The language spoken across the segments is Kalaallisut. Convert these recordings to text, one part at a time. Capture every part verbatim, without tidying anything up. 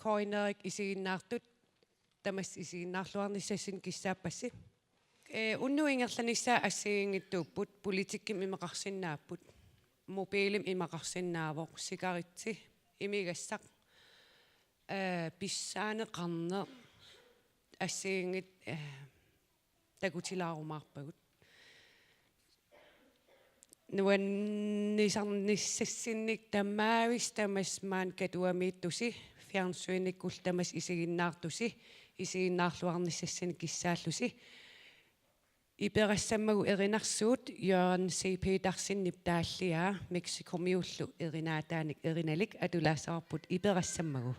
Karin Erik isiginnaartut tamassi isiginnaarluarnissassinnik kissaappassi. Ee, unnuup ingerlanissaa assigiinngitsuupput, politikkimik imaqarsinnaapput. Mobilimik imaqarsinnaavoq, sikaritsi, imigassaq, ee, pissaaneqarneq, assigiinngitsut, ee, takutilaarumaarpagut. Nuannisarnissassinnik tamaavimmik tamassi maani Katuamiittusi, fjernsynikkullu tamassi isiginnaartusi, isiginnaarluarnissassinnik kissaallusi. Iperassammagu erinarsuut Jørgen C. Petersenip taalliaa Mexicomiullu erinaataanik erinalik atulaassavarput, iperassammagu.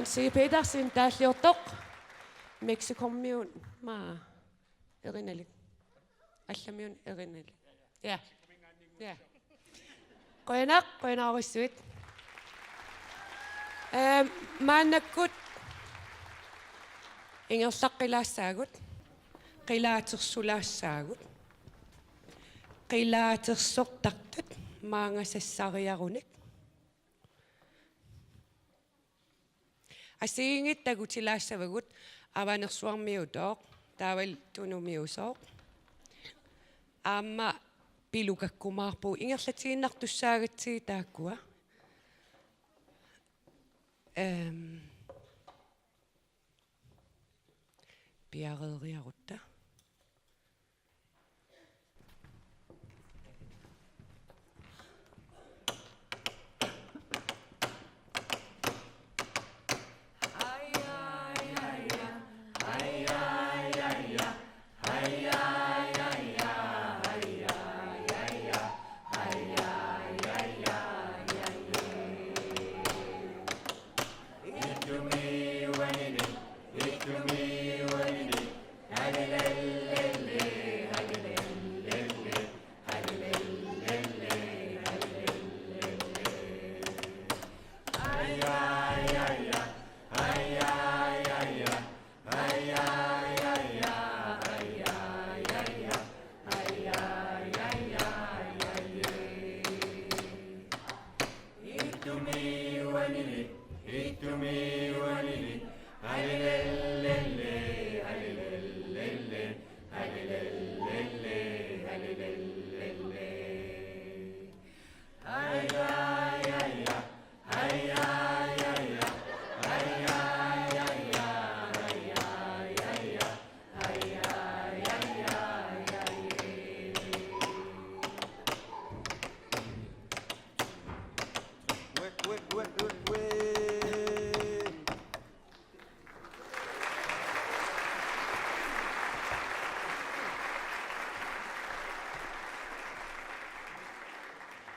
Nancy Petersen taalliortoq. Mexicomiut maa erinalik. Allamiut erinalik. Ja. Ja. Qujanaq, qujanarujussuit. Ehm, maannakkut ingerlaqqilaassaagut, qilaatersulaassaagut, qilaatersortartut maanga sassariarunik. Assigiinngitsut takutilaassavagut, Avanersuarmiutooq, taavalu Tunumiusooq. Aamma pilukakkumaarpugut, ingerlatiinnartussaagatsigit taakkua. Ehm, piareeriarutta.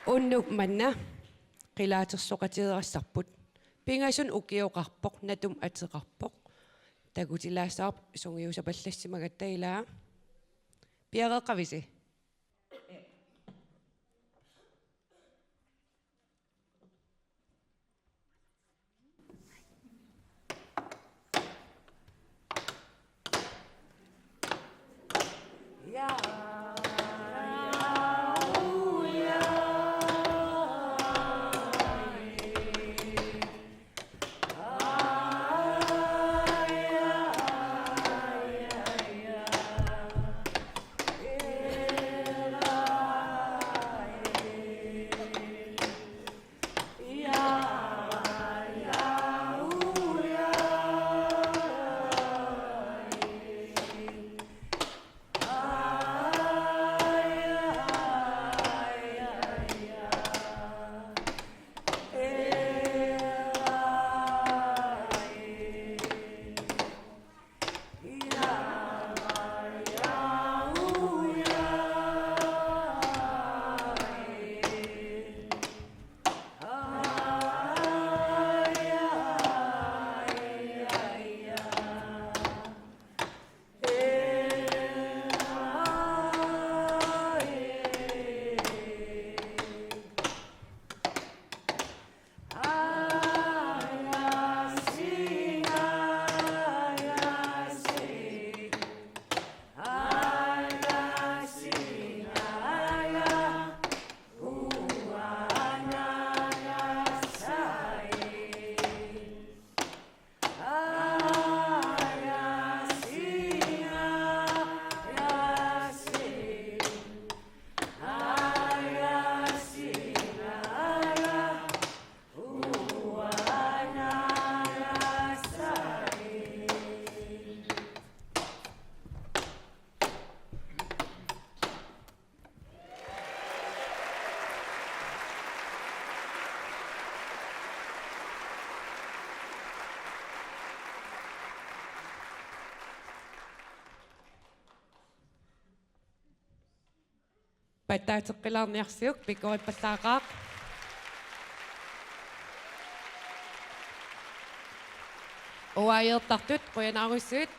Unnuk manna qilaatersoqatigeerassarput. Pingasunut ukioqarpoq, natumik ateqarpoq. Takutilaassavara sungiusapallassimagatta, ilaa. Piareeqqavisi? Pattaateqqilaarniarsiuk, pikkorippallaaqaaq. Uaajortartut qujanarujussuit.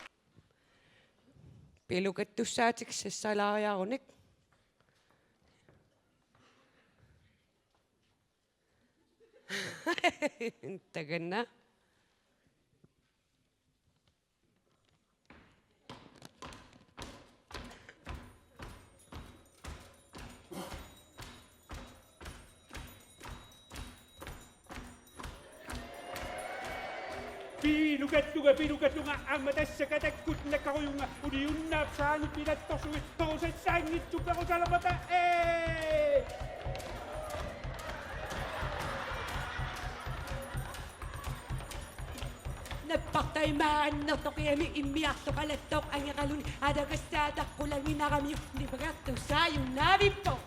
Pilukattussaatik sassalaariarunik. Takanna. Pilukattunga, pilukattunga, aamma tassa katakkut nakkarujunga, uliunnaap saani pilattorsuit, perusassaanngitsut perusalermata, ee! Nappartai maannertoq iami immiartoq alattoq angeraluni, atakasaataq qulanginaramiuk nipagartussaajunnaavippoq.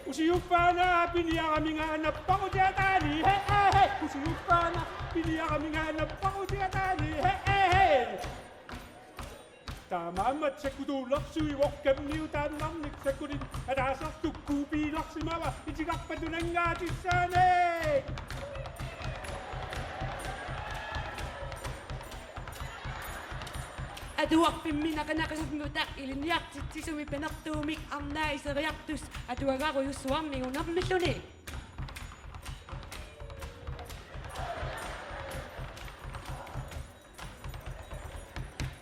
Usiuffaana piniaraminga napparutiataani, he, he, he. Usiuffaana piniaraminga napparutiataani, he, he, he. Taamaammat sakkutuulersuivoq kammiutaannarnik sakkunik ataasartukkut piilarsimava itigarpatut angaatissaanik. Atuarfimmi naqanaqisummuta ilinniartitsisumik panertuumik arnaa iseriartussaq atuagarujussuarnik unermilluni.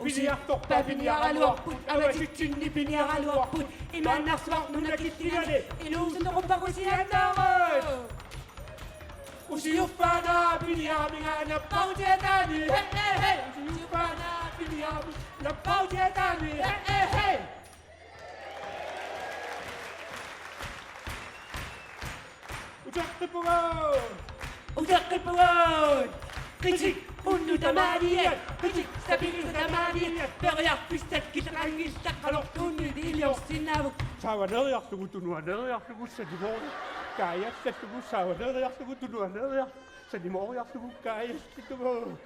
Piniartorpaa piniaraluarput, avatitsinni piniaraluarput, imaannarsuaq nunakillingaani inuusutoquppaqusiaannaaru. Usiuffaana piniaraminga napparutiataani, he, he, he. Usiuffaana piniaraminga napparutiataani, he, he, he. Uteqqippugut! Uteqqippugut! Qitik unnuk tamaaniat, qitik sapinngisaq tamaaniat, periarfissat killeqanngillat, qanortuunniit iliorsinnaavugut. Saavaneeriarlugu, tunuaneeriarlugu, sanimoori-, kaajallallugu, saavaneeriarlugu, tunuaneeriarlugu, sanimooriarlugu, kaajallallugu.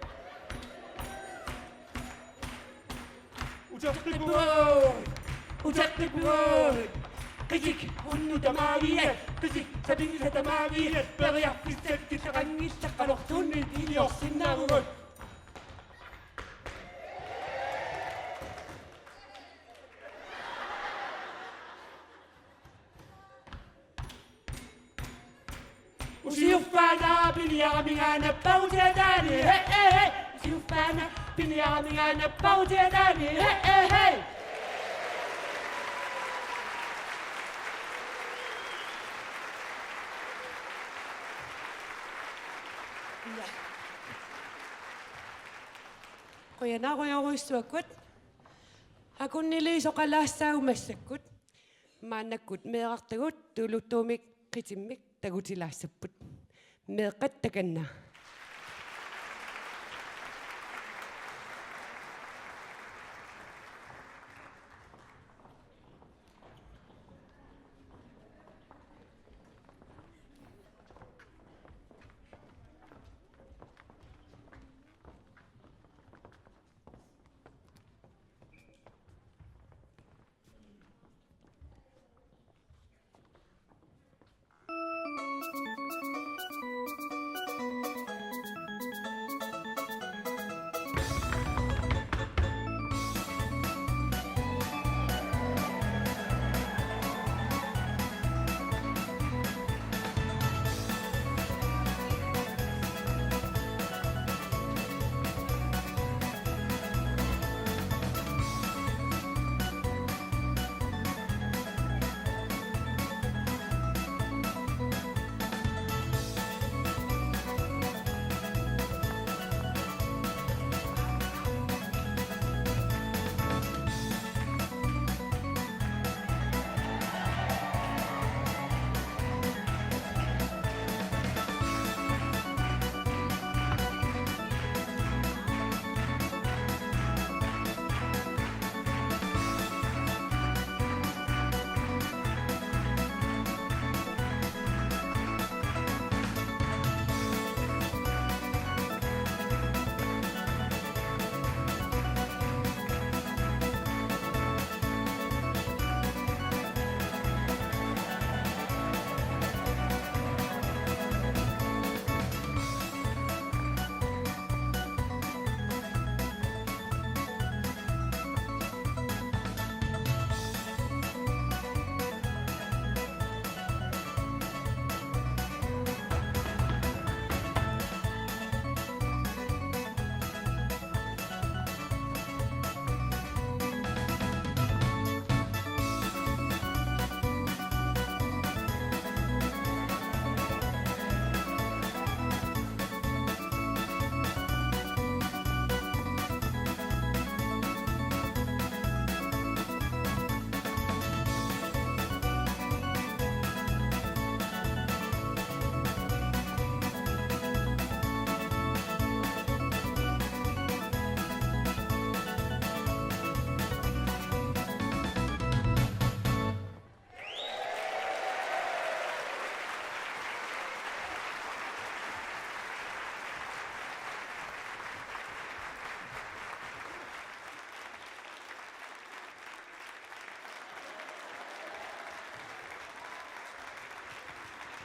Uteqqippugut! Uteqqippugut! Qitik unnuk tamaaniat, qitik sapinngisaq tamaaniat, periarfissat killeqanngillat, qanortuunniit iliorsinnaavugut. Usiuffaana piniaraminga napparutiataani, he, he, he. Usiuffaana piniaraminga napparutiataani, he, he, he. Ja. Qujanarujorujussuakkut. Akunniliisoqalaassaagut massakkut. Maannakkut meerartagut tuluttumi qitimmik tagutilaassapput. Meeqqat takanna.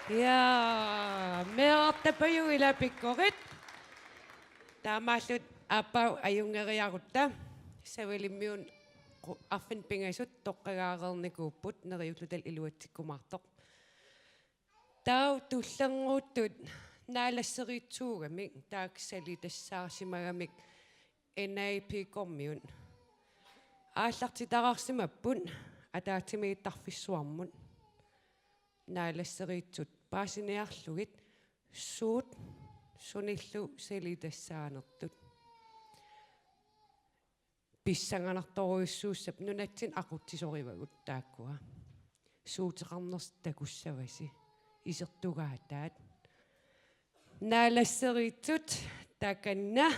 Ja, meerartapajuit ila pikkorit. Taamaalilluta aappaa ajunngeriarutta. Savalimmiut qu-, arfineq pingasut toqqagaareernikuupput, neriullutalu iluatsikkumaartoq. Taava tullinnguuttut naalasseriitsuugamik taakku salitassaarsimagamik N A P-kormiut aallartitaraarsimapput ataatsimiittarfissuarmut. Naalasseriitsut paasiniarlugit suut sunillu salitassaanertut. Pissanganartorujussuussapput, nunatsinni aqutsisorivagut taakkua. Suuteqarnersi takussavasi. Isertugaataat. Naalasseriitsut takanna.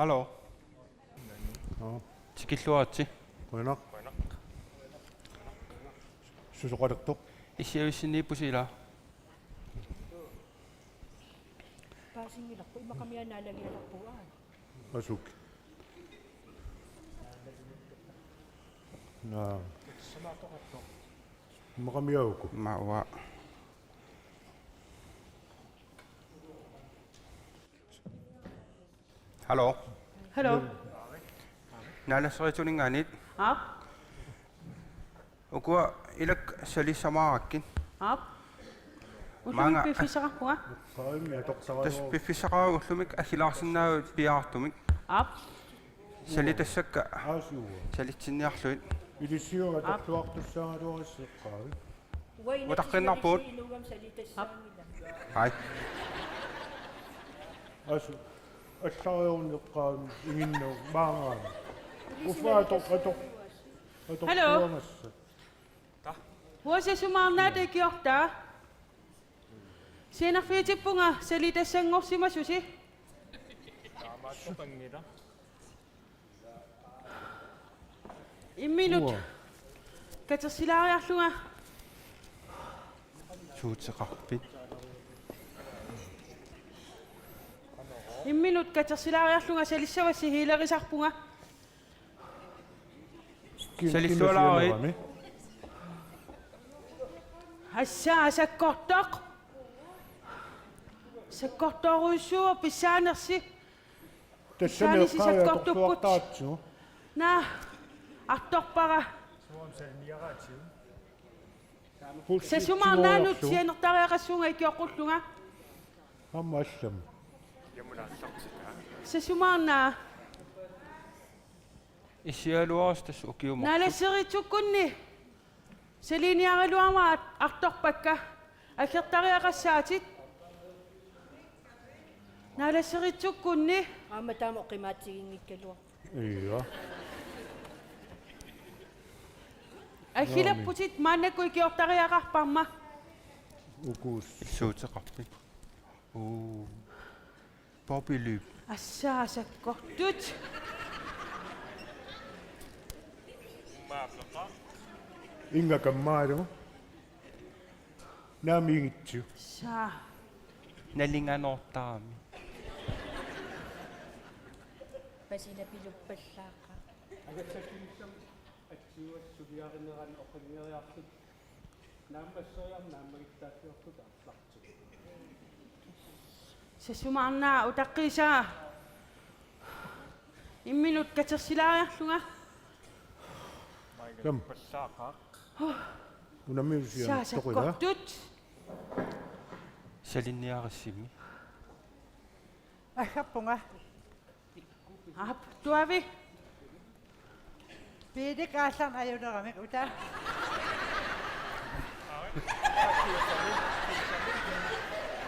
Hallo. Nå. Tikilluaritsi. Qujanaq. Susoqalertoq. Issiavissinniippusi ilaa? Paasinngilarput, immaqami aana naalagialerpugut, aa. Asuk. Naa. Immaqamiaavuku. Maua. Hallo. Hallo. Naalasseriitsuninngaanniit. Aap. Ukua ilakka salissamaarakkit. Aap. Maanga ullumi piffissaqarpunga. Qaimmi atortaralugu. Tassa piffissaqaruk ullumi aggilaarsinnaavutit piaartumik. Aap. Salitassakka. Aasiua. Salitsinniarlugit. Ilissiu atortuartussaagaluarissi eqqaavi. Utaqqinniarpugut. Aap. Hai. Asu. Allariorneqqaam inginnau maangaami. Uffa atoq, atoq. Atoq. Hallo. Tuamassa. Uanga Sasumaarnaata ikiortaa. Sianerfigitippunga salitassanngorsimasusi. Imminut. Uaa. Katersilaariarlunga. Suuteqarpit? Imminut katersilaariarlunga salissavassi healerisarpunga. Ki-, salillualaarit. Kina sianerami? Assaa, sakkortoq. Sakkortoorujussuuvoq pissaanersi. Tassami. Saanisi eqqaavi sakkortupput. Atortuartaratsigu. Naa, artorpara. Pulsip. Sasumaarnaanut tiguararlugu. Sianertariaqassuunga ikioqqullunga. Aamma allamut. Sasumaarnaa. Issialuarisi tassa ukiumoq. Naalasseriitsukkunni. Saliniaraluarmata artorpakka. Aggertariaqassaatit. Naalasseriitsukkunni. Aamma taama oqimaatsiginngikkaluarpoq. Ia. Aggilapputit maannakkut ikiortariaqarparma. Ukuus. Illuuteqarpit. Uu. Poppy Lyb. Assaa, sakkortut. Inga kammaalu. Naamigitsu. Saa. Nalinganoortarami. Pasila piluppallaaqaaq. Agassakiissam atsiuas suliarinerani oqanngeriarlutik. Naammasseriarlunga naammagittaaffiorluta aamma. Sasumaarnaa utaqqiisaa. Imminut katersilaariarlunga. Kam. Unammiusian. Saa toqila. Sakkortut. Salinniarissimi. Aggappunga. Aap, tuavi. Piilik aallarneq ajuleramik uta.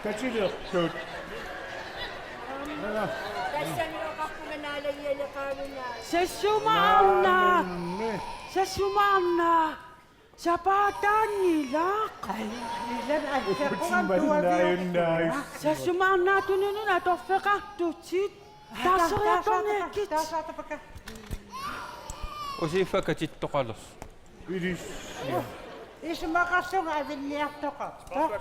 Katilertut. Ala. Tassani oqarpunga naalagialeqaavunga. Sassumaarna. Naammi. Sassumaarna. Sapaataanngilaq. Ai, ilaa, ai, uputsimmalinnaajunnaajussua. Sassumaarnaatununun atorfeqartutit. Taaseriartorniakkit. Taasartapakka. Usiiffaq katittoqalersoq. Ilissi. Isumaqarlunga avinniartoqartoq.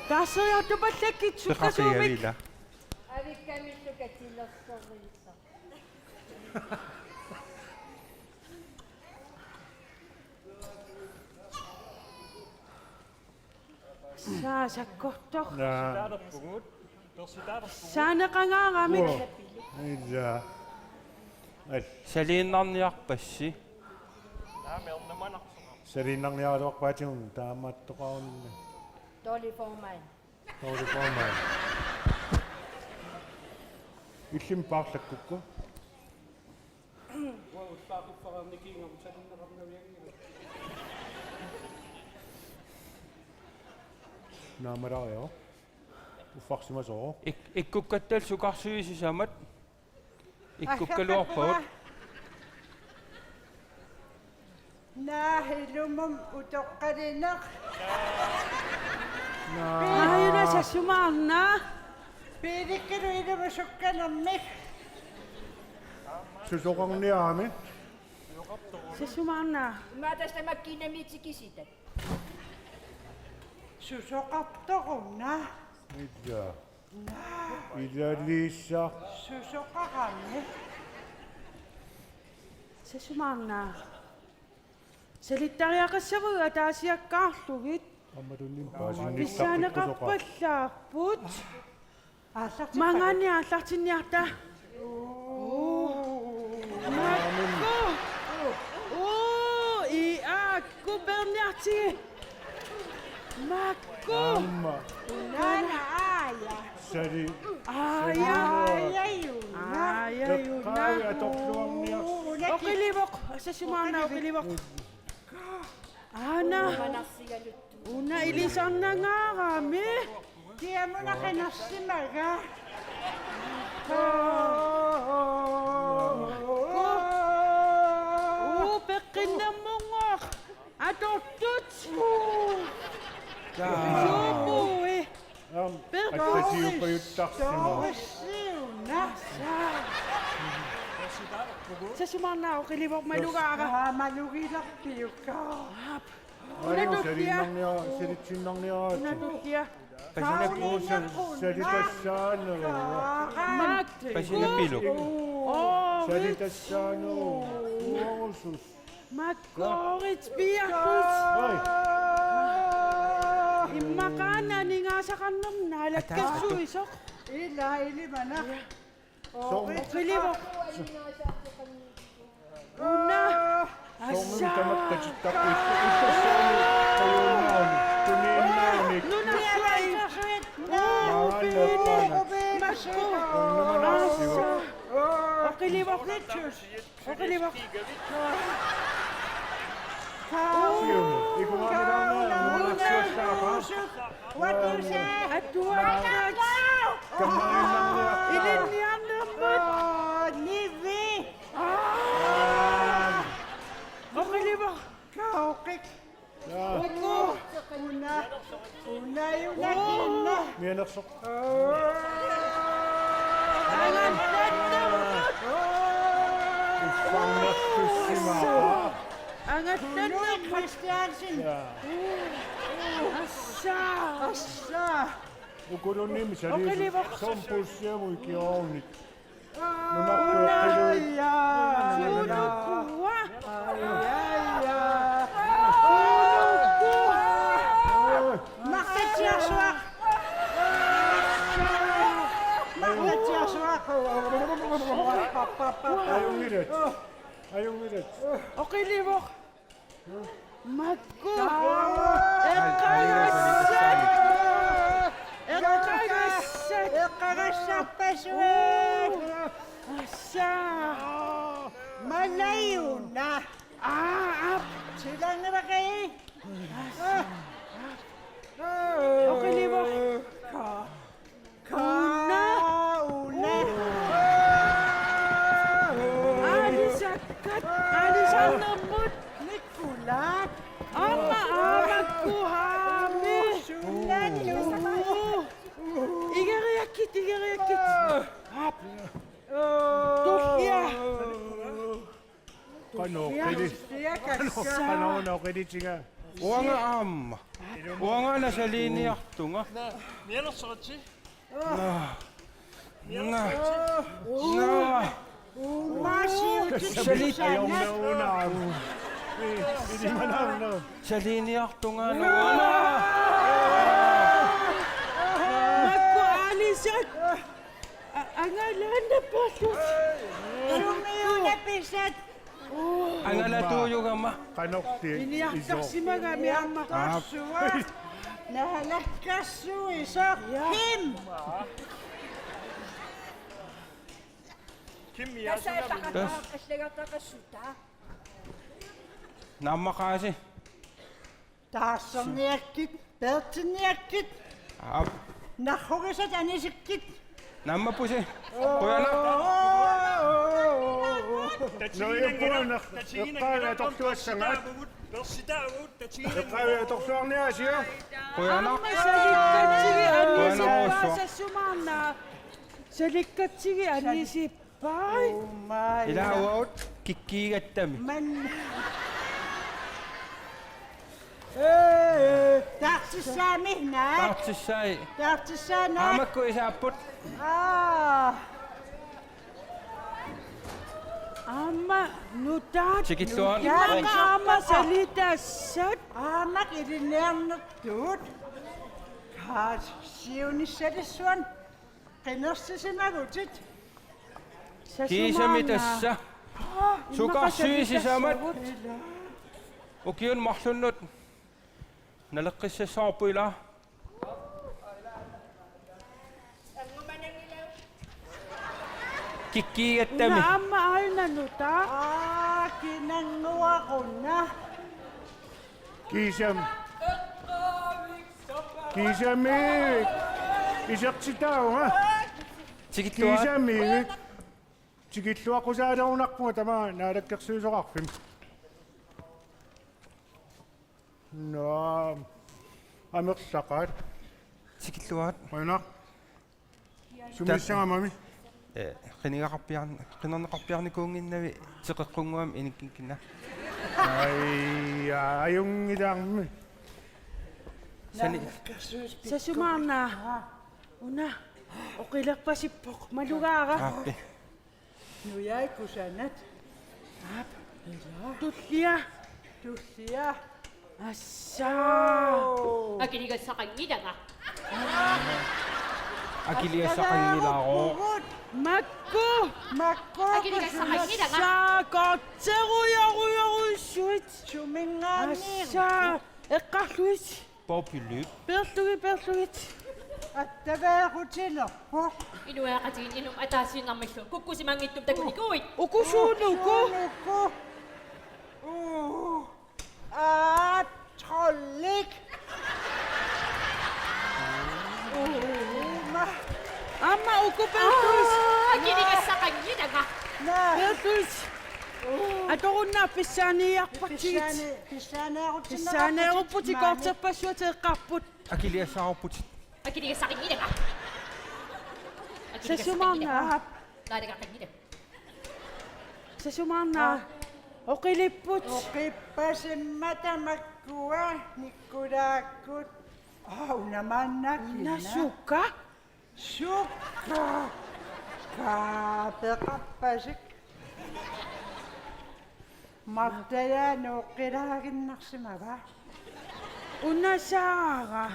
Taaseriartupallakkit sukkasuumik. Peqarfigalila. Avikkamillu katilersorluta. Saa sakkortoq. Naa. Saaneqangaaramik. Uo. Ila. Al. Saliinnarniarpassi. Saliinnarniaraluarpaatigut taamaattoqarunni. Dolly Foreman. Dolly Foreman. Illimmi paarlakkukku? Uanga ullaaqqiffeqarnikiigama salinneqarnavianngilaq. Naamalaariaruk. Uffarsimasoq. Ik-, ikkukkattalu sukarsuit sisamat. Ikkukkaluarpagut. Naa, ilumut utoqqalineq. Naa. Aajuna sassumaarna. Piilikkalu ilumut sukkanermik. Susoqarniarami. Sassumaarna. Imaattoq tamakkiinami tikisitat. Susoqartoruna. Ija. Naa. Ija Liisa. Susoqarami. Sassumaarna. Salittariaqassavagut ataasiakkaarlugit. Ammalunnik paasinnittaqqikkukku soqa. Pissaaneqarpallaarput. Aallartippagut. Maanngaanniit aallartinniarta. Uu. Makku. Uu, i aakku peerniartigi. Makku. Aamma. Naana aaja. Sali. Aaja. Aajajuna. Aajajuna. Eqqaavi atorluarniarsi. Uu, laki. Oqilivoq. Sassumaarna oqilivoq. Aana. Una ilisarnangaarami. Kiamuna qinersimaga. Uu, peqqinnermunngooq. Atortut. Suupui. Aam, assasiuppajuttarsimavoq. Sassumaarna oqilivoq malugaara. Aa, malugilerpiukka. Aap. Una tullia. Saliinnarnia-, salitsinnarniaraatsi. Una tullia. Pasinappiluk. Salitassaanut. Makku. Pasinappiluk. Oo, salitassaanut. Uarusus. Makkorit piapput. Oi. Immaqaana aningaasaqarnermik naalakkersuisoq. Ila, ilimana. Soormi. Oqilivoq. Una. Soormi. Assa. Tamakku katittaqqippugut. Ippassaanik qajunnaanik. Tuniinnaanik. Nunarsuaq. Maanna. Makku. Assa. Oqilivoq. Oqilivoq. Siumu. Ikumaamilaarnera nunarsuallaaqaaq. What you say? Atuaqqat. Kammaginnarniartaa. Ilinniarnermut. Aa, nivi. Aa. Oqilivoq. Kauqik. Jaa. Una, una, una, una. Mianersoq. Angallattarmut. Uffarnertussimavaa. Angallattarmut. Kristiansen. Jaa. Assa. Assa. Ukulunimi sali. Oqilivoq. Soormi puussiamut ikiornit. Nunarput. Ai, ai, ai. Suunukua. Ai, ai, ai. Suunukua. Martatsiarsuaq. Martatsiarsuaq. Ajunngilaq. Ajunngilaq. Oqilivoq. Makku. Eqqagassat. Eqqagassat. Qassarpassuit. Assa. Malajuna. Aa, aap. Silangeraqai. Assa. Oqilivoq. Ka. Una. Una. Aalisakkat. Aalisarnermut. Nikkulaat. Aamma aamakku haami. Sunalu. Igeriakkit, igeriakkit. Aap. Tullia. Qanoq qili-, qanoq, qanoq qilitiga. Uanga aamma. Uanga una saliiniartunga. Mianersoritsi. Naa. Naa. Naa. Saliit. Ajornauna. Ilimanarna. Saliiniartunga. Naa. Makku aalisat. A-, angalaannappaalluni. Sumiuna pisat. Angalatuujugama. Qanorti. Iniartarsimagami aamma. Iniartarsuaq. Naalakkersuisoq. Ja. Kim. Kim, ja, tassa suna. Tassa. Allagartaqassutaa. Naammaqqaasi. Taarserniakkit, peertinniakkit. Aap. Narrugisat anisikkit. Naammappusi. Qujanaq. Tatiginanngilar, tatiginanngilar, eqqaavia atorluassangaat. Persitaavugut, persitaavugut, tatiginanngilar. Eqqaavia atorluarniaasiu. Qujanaq. Aamma salikkatsigu anisippaa. Qujanaq, Uussuaq. Sassumaarnaq. Salikkatsigu anisippaa. Pai. Uumai. Ila uagut kikkiigattami. Man. Ee, taartissaami naa. Taartissai. Taartissaa naa. Aamakku isaapput. Aa. Aamma nutaat. Tikilluarit. Immaqa aamma salitassat. Aamma ilinniarnertut. Kaas siunissalissuan. Qinersisimagutit. Kiisami tassa. Aa, sukarsuit sisamat. Ukiut marlunnut naleqqissassavarput ila. Kikkiigattami. Una aamma aajuna nutaaq. Aa, kinannguaq una. Kiisami. Kiisami. Isertitaavunga. Tikilluarit. Kiisami. Tikilluaqqusaalerunarpunga tamaanga naalakkersuisoqarfimmi. Naa. Amerlaqaat. Tikilluarit. Qujanaq. Sumiissagamami. Ee, qinigaqarpiarn-, qinerneqarpiarnikuunnginnavit teqeqqunnguamik inikkikkina. Ai, ajunngilaarmi. Sani. Sassumaarnaq. Una. Oqilerpasippoq. Malugaara. Aappi. Nujai kusanat. Aap. Ila. Tullia. Tullia. Assa. Oo. Akiligassaqanngilanga. Akiligassaqanngilaaruk. Makku. Makku. Akiligassaqanngilanga. Assa, korterujorujorujussuit. Suminngaanniit. Assa, eqqarluit. Poppy Lip. Peerlugit, peerlugit. Attaveerutilerpoq. Inuiaqatigiit inuk ataasiinnarmillu kukkusimanngitsumik takunikuuit. Uku suunuku. Suunuku. Uu. Aa, troldik. Uu, ma. Aamma uku peerlugit. Aa, akiligassaqanngilanga. Naa. Peerlugit. Uu. Atorunnaaq pissaaniarpatsigit. Pissaani-, pissaaneerutsinneqarputit. Pissaaneerupputit maani. Korterpassuit eqqarput. Akiligassaarupputit. Akiligassaqanngilanga. Sassumaarnaq. Naalagaqanngilanga. Sassumaarnaq. Aa. Oqilipput. Oqippasimmata makkua nikkulaakkut. Aa, una maanna kina. Una sukka. Sukka. Kaapeqarpasik. Martajaanut oqilaaginnarsimava? Una Saara.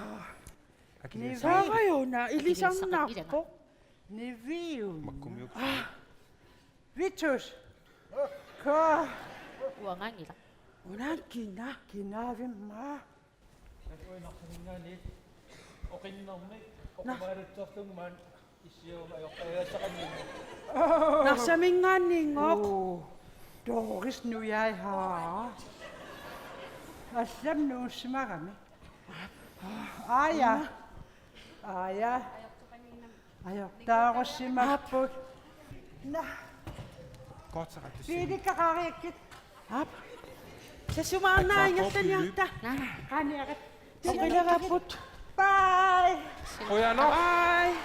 Akiligassaq-. Saara una ilisarnarpoq. Niviun. Makkumiuk. Aa. Vitus. Ka. Uangaanngilaq. Una kina. Kinaavimma. Uinarsuminngaanniit oqinnermik. Naa. Oqimaalutserlungumaat. Narsaminngaanniinngooq. Uu, Doris nujai haa. Allamik nuussimagami. Aaja. Aaja. Ajortaarussimapput. Naa. Kortsarattussi. Piilikkaqaariakkit. Aap. Sasumaarnaa ingerlaniarta. Qaaniarit. Soqilerapput. Bye. Qujanaq. Bye.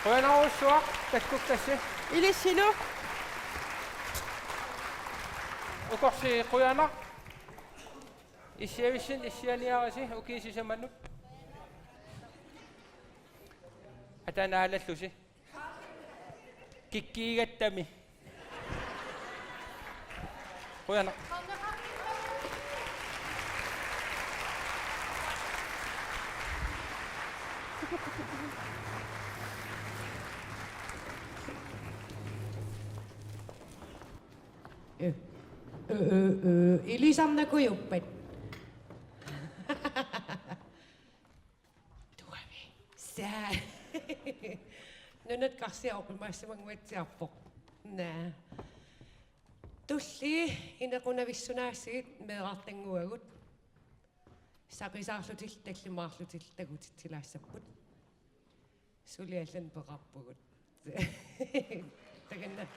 Qujanarujussuaq, takkukassi. Ilissilu. Ukorsi qujanaq. Issiavissinni issianiarisi ukiut sisamanut. Ataanaalallusi. Kikkiigattami. Qujanaq. Ø, ø, ø, ø, ilisarnakujuppat. Tuavi. Saa. Nunat karsia oqimaassimannguatsiarpoq. Naa. Tullii inequnavissunaassigit meerartannguagut. Saqisaarlutillu tallimaarlutillu takutitsilaassapput. Suli allanik peqarpugut. Takanna.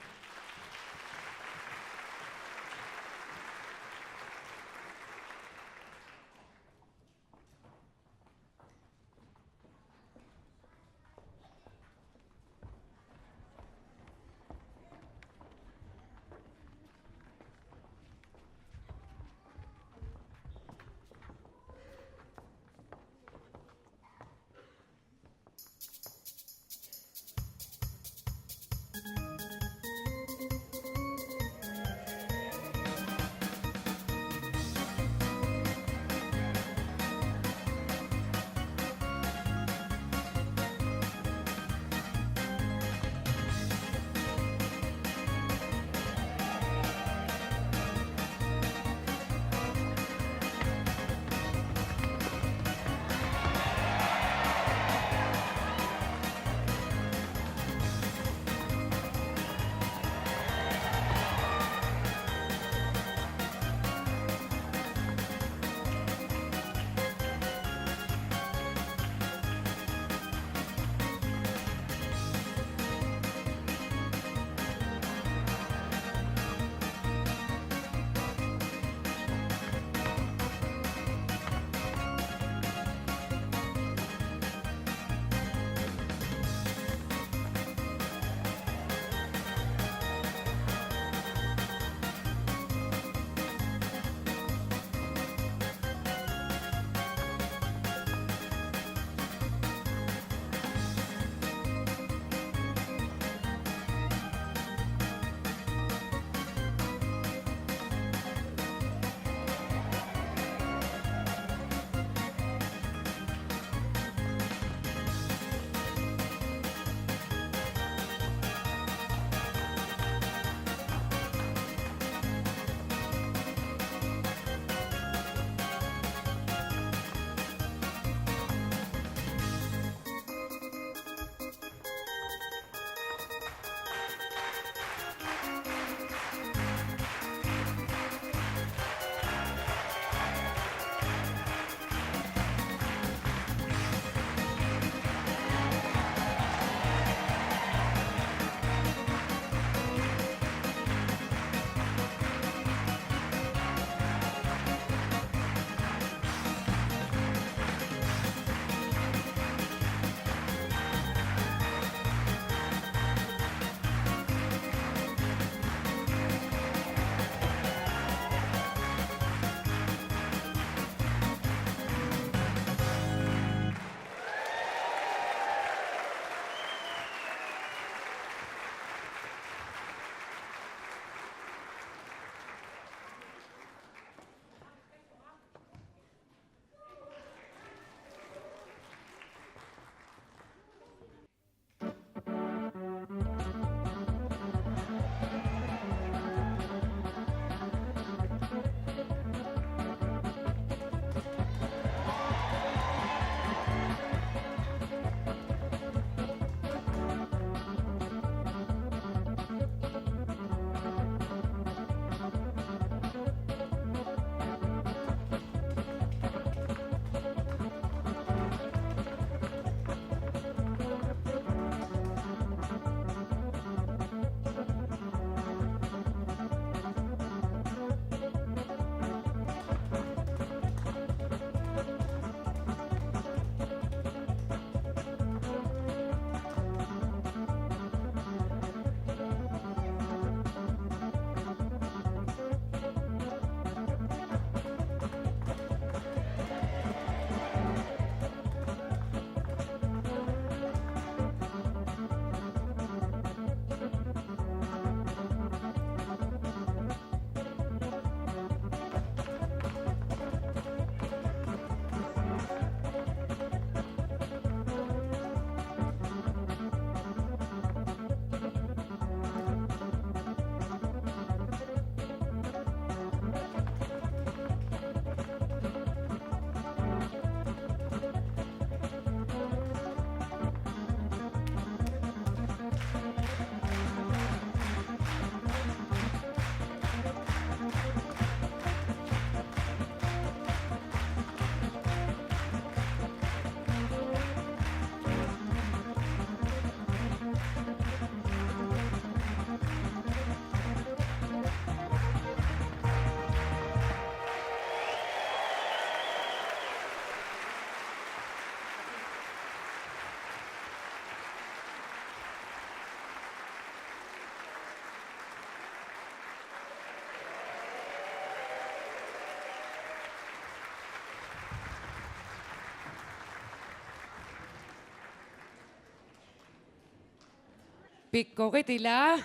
Pikkorit ilaa.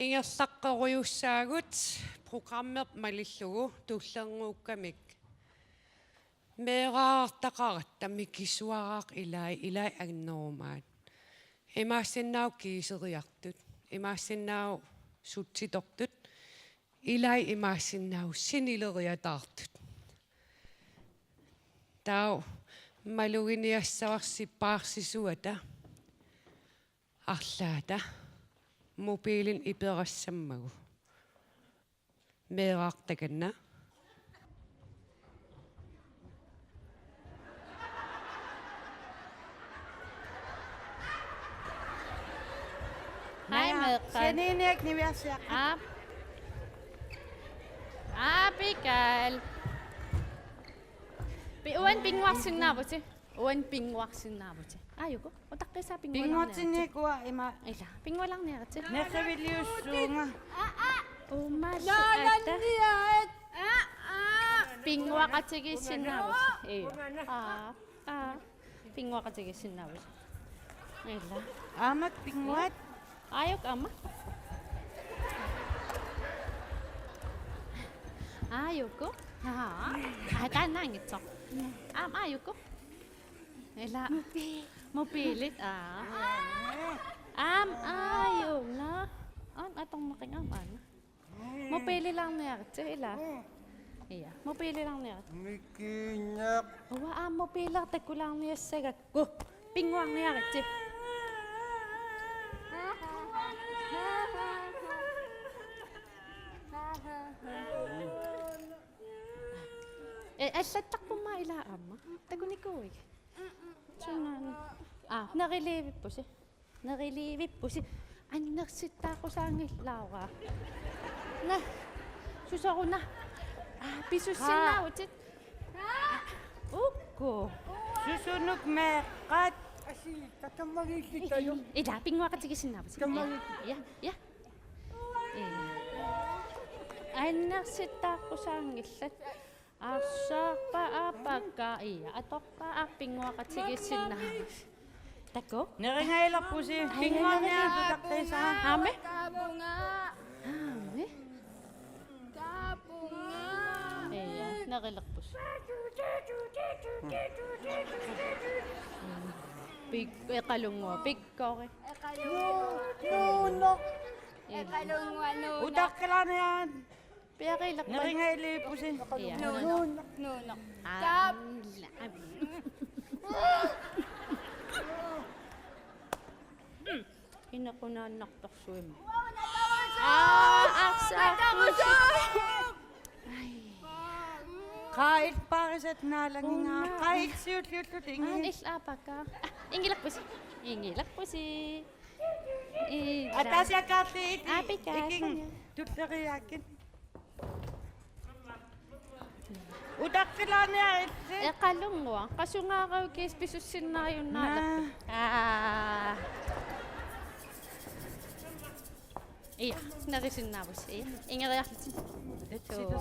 Ingerlaqqorujussaagut programmi malillugu tullernguukkamik. Meeraartaqaratta mikisuaraaq ilai, ilai annerumaat. Imaassinnaavoq kiiseriartut. Imaassinnaavoq sutsitortut. Ilai imaassinnaavoq sinileriataartut. Taava maluginiassavarsi paarsisuata arlaata mobiilini iperassammagu. Meeraartakanna. Hej, meeqqat. Janiniak niviarsiaq. Aap. Aap, Mikael. Pi-, uani pinnguarsinnaavusi. Uani pinnguarsinnaavusi. Aajuku, utaqqissaa pinnguarniaritsi. Pinnguartinniakku ima. Ila, pinnguarniaritsi. Nerriviliussuunga. Uumallu atta. Pinnguaqatigiissinnaavusi. Ii. Aa. Aa. Pinnguaqatigiissinnaavusi. Ila. Aamma pinnguat. Aajuku aamma. Aajuku. Aa. Aa, taannaanngitsoq. Aamma aajuku. Ila. Mobiilit. Aa. Aamma aajuna. Aamma atorneqinga aamma aana. Mobiililaarniaritsi, ila. Ia, mobiililaarniaritsi. Mikiinnaq. Uanga aamma mobiileq takkulaarniassagakku. Pinnguarniaritsi. Ee, allattarpummi ila aamma. Takunikuuiga. Sunaana. Aa, neriliivippusi. Neriliivippusi. Annersittaaqqusaanngilara. Naa. Susoruna. Aa, pisussinnaavutit. Ukku. Susunuk meeqqat. Asi, takammagiillittalu. Ila, pinnguaqatigiissinnaavusi. Kammagiit. Ia, ia. Ia. Annersittaaqqusaanngillat. Arsaarpa aapakka ia atorpa aap pinnguaqatigiissinnaavusi. Takuuk. Nerinngajalerpusi pinnguarniaritsi utaqqissaa. Aammi. Aammi. Ia, nerilerpusi. Pik-, Eqalunngua, pikkori. Nuunneq. Ia. Utaqqilaanerit. Piaqiilerpat. Nerinngajalerpusi. Ia. Nuunneq. Nuunneq. Aa. Taap. Inequnaannartorsuimmi. Aa, arsaarpusi. Ai. Qaa illit paarisat naalannginnera. Una. Qaa illit siulliullutit. Aa, ingi-, illit aapakka. Aa, inngilerpusi. Inngilerpusi. Ii, ataasiakkaarli. Aa, pika, ikin sanja. Tulleriiaakkit. Utaqqilaanerit. Eqalunngua. Qasungaaravit kiisa pisussinnaajunnaarpit. Naa. Aa. Ia, nerisinnaavusi. Ia, ingeriarlutit. Tuu.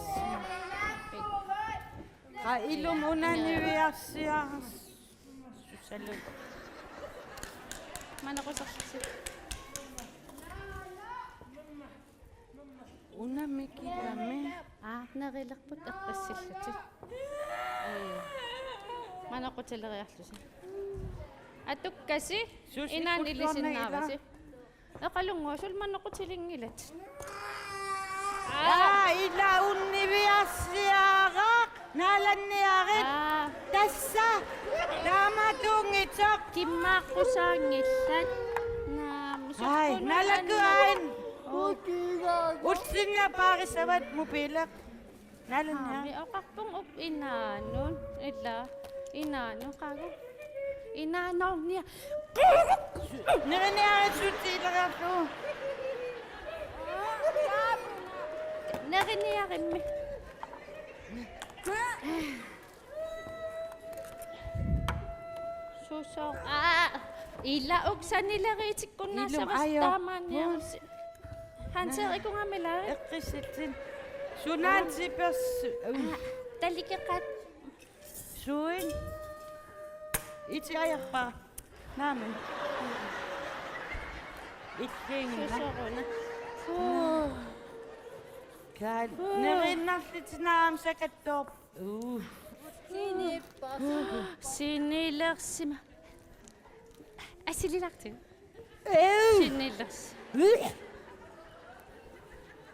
Qa ilumut una niviarsiaq. Susalu. Manequserlusi. Una mikigami. Aa, nerilerput eqqissillutit. Ii. Manequtileriarlusi. Atukkasi. Susi inaanni kulluarna ila. Ilisinnaavasi. Eqalunngua, suli manequtilinngilatit. Aa, ila unniviarsiaraq, naalanniarit. Aa. Tassa, taamaattuunngitsoq. Kimmaaqqusaanngillat. Naamik. Ai, sukkunu naalakku annu. Ain. Ullinna paarissavat mobiileq. Naalunnia. Aammi oqarpunga up inaanut. Ila. Inaanut qaagu. Inaanoornia. Neriniarissutsileriarlugu. Neriniarimmi. Susoq. Aa, ila uksanileriitikkunnaassavat. Ilum, ajo. Taamaanniarusi. Hans Erik, ikugamila. Eqqissitsin. Sunaana sipers. Aa, talikeqaat. Suin. Iti ajarpa. Naamik. Illiinngilaq. Susoruna. Kaal. Neriinnarlutit aamma sakattoorput. Uu. Sinilersima. Assililaartigu. Sinilersi.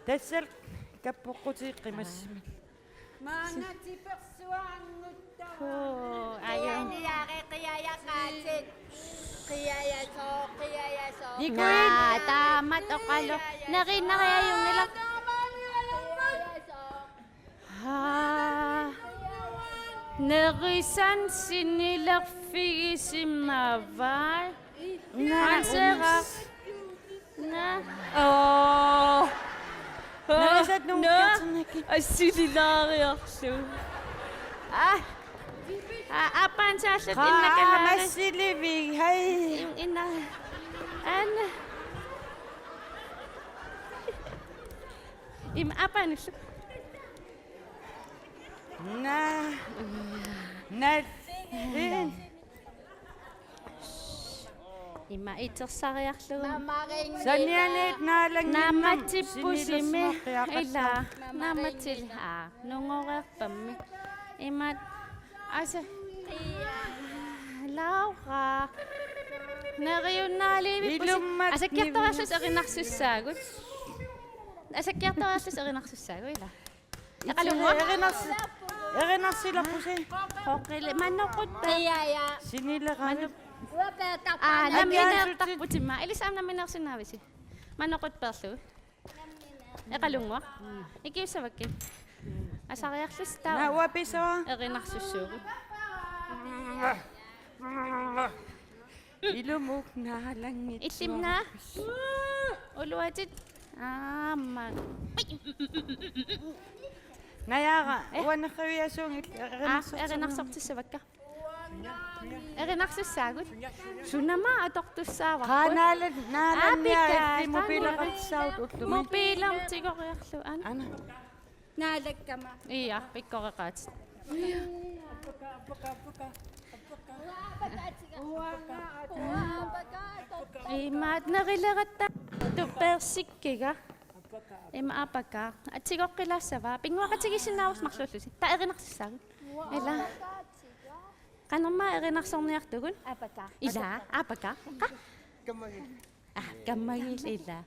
Tassal kappoqqutit qimassimik. Maanga tipersuaannguttaaq. Oo, ajo. Qiajaaqaatit. Qiajasooq, qiajasooq. Naa, taamatut oqalu. Neriinnariajunngilaq. Qiajasooq. Haa. Nerisannik sinilerfigisimavai. Naa, Hanseraq. Naa. Oo. Nerisat nungukkatsinnakkit. Assililaariarlugu. Aa. Aa, aappaan saallut innakalaari. Massilivik, hai. In-, inna. Anna. Im apanillu. Naa. Naa. Ima itersariarlugu. Sanianiit naalannginnami. Naammatippusi mi. Ila. Naammatil. Aa, nungoreerpammi. Imat. Asa. Laura. Neriunnaaliivippusi. Ilummat. Asakkiartoriarlusi erinarsussaagut. Asakkiartoriarlusi erinarsussaagut, ila. Eqalunnguaq. Erinars-, erinarsilerpusi. Qoqqili manoqutpe. Qiaja. Sinileramik. Aa, nammineertarputimma. Ilissi aamma nammineersinnaavisi. Manoqutpeerlugu. Eqalunnguaq. Ikiussavakkit. Asariarlusi taava. Naa, uanga pisava. Erinarsussaagut. Ilumut naalannginnami. Illimmi naa. Uluatit. Aamma. Najaara, eh? Uanga nerriviasuunngilaq. Aa, erinarsortissavakka. Erinarsussaagut. Sunama atortussaavarput. Qa naala-, naalannginnami. Aa, pikka, illi mobiileqartussaavutit ullumi. Mobiilermik tigoriarlugu, ana. Ana. Naalakkama. Ia, pikkoreqaatit. Imaat nerileratta tupersikkiga. Ima apaka. Atigoqqilaassava. Pinnguaqatigiissinnaavusi marluullusi. Taava erinarsussaagut. Ila. Qanormaa erinarsorniartugut? Apaka. Ila, apaka. Qa? Kammagiit. Aa, kammagiit ila.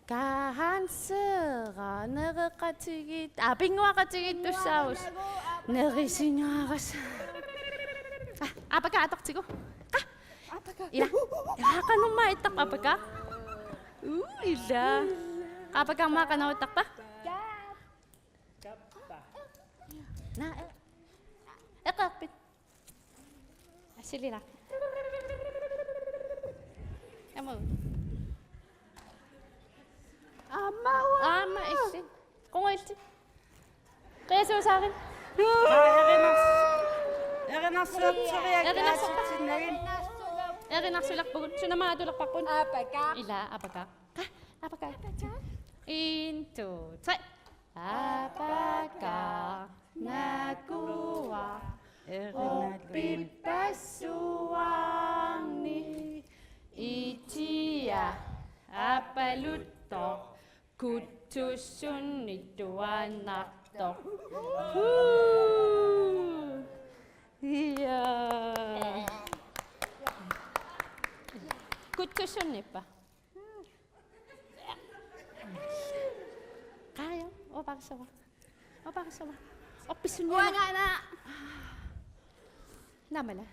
Kahanseera nereqatigiit. Aa, pinnguaqatigiittussaavasi. Nerisingaarassi. Aa, apaka atortigu. Qa? Apaka. Ila. Ila, qanormaa ittarpa apaka? Uu, ila. Qa apaka aamma qanoq ittarpa? Naa, e-, eqeerpit? Assilila. Aamma. Aamma. Aamma illit. Qunguillit. Qiasuusaarit. Erinars-, erinarsuarteriak. Erinarsuarpa? Aatsitsinnagit. Erinarsulerpugut. Sunama atulerparput? Apaka. Ila, apaka. Qa, apaka. En, to, tre. Apaka, nakua, orpippassuarnik, itia, apaluttoq, kuttussunnik tuaannartoq. Huu. Ia. Kuttussunnippa? Qaaja, oqarissava. Oqarissava. Orpissunnialaq. Uangana. Naamala.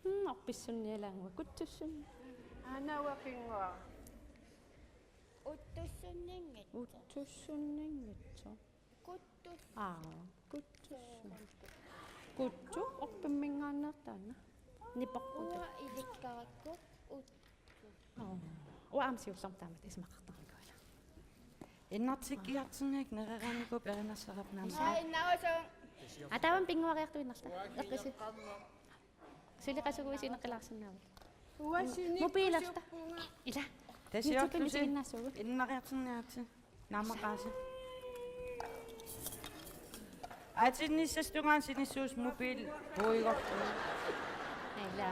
Mm, orpissunnialannguaq kuttussunni. Aana uanga pinnguaq. Uttussunninngitsoq. Uttussunninngitsoq. Kuttu. Aa, kuttussu. Kuttu, orpimminngaanneersoq taanna. Nipoqqutoq. Uanga ilikkarakku uttu. Aa. Uanga aamma siullermik taamatut isumaqartarnikuuara. Innartikkiartorniaruk nereqarnikuuvoq erinarsorput naamma. Aa, innarusuk. Aa, taava pinnguariartuinnarluta. Eqqisi. Suli qasuguisineqqilaarsinnaavat. Uanga sinikkusuppunga. Mobiilerta. Ila. Tasiorlusi. YouTube-imi isiginnaassuugut. Innariartorniaritsi. Naammaqaasi. Atinnissasungaan sinissuusoq mobiil puigortoq. Ila.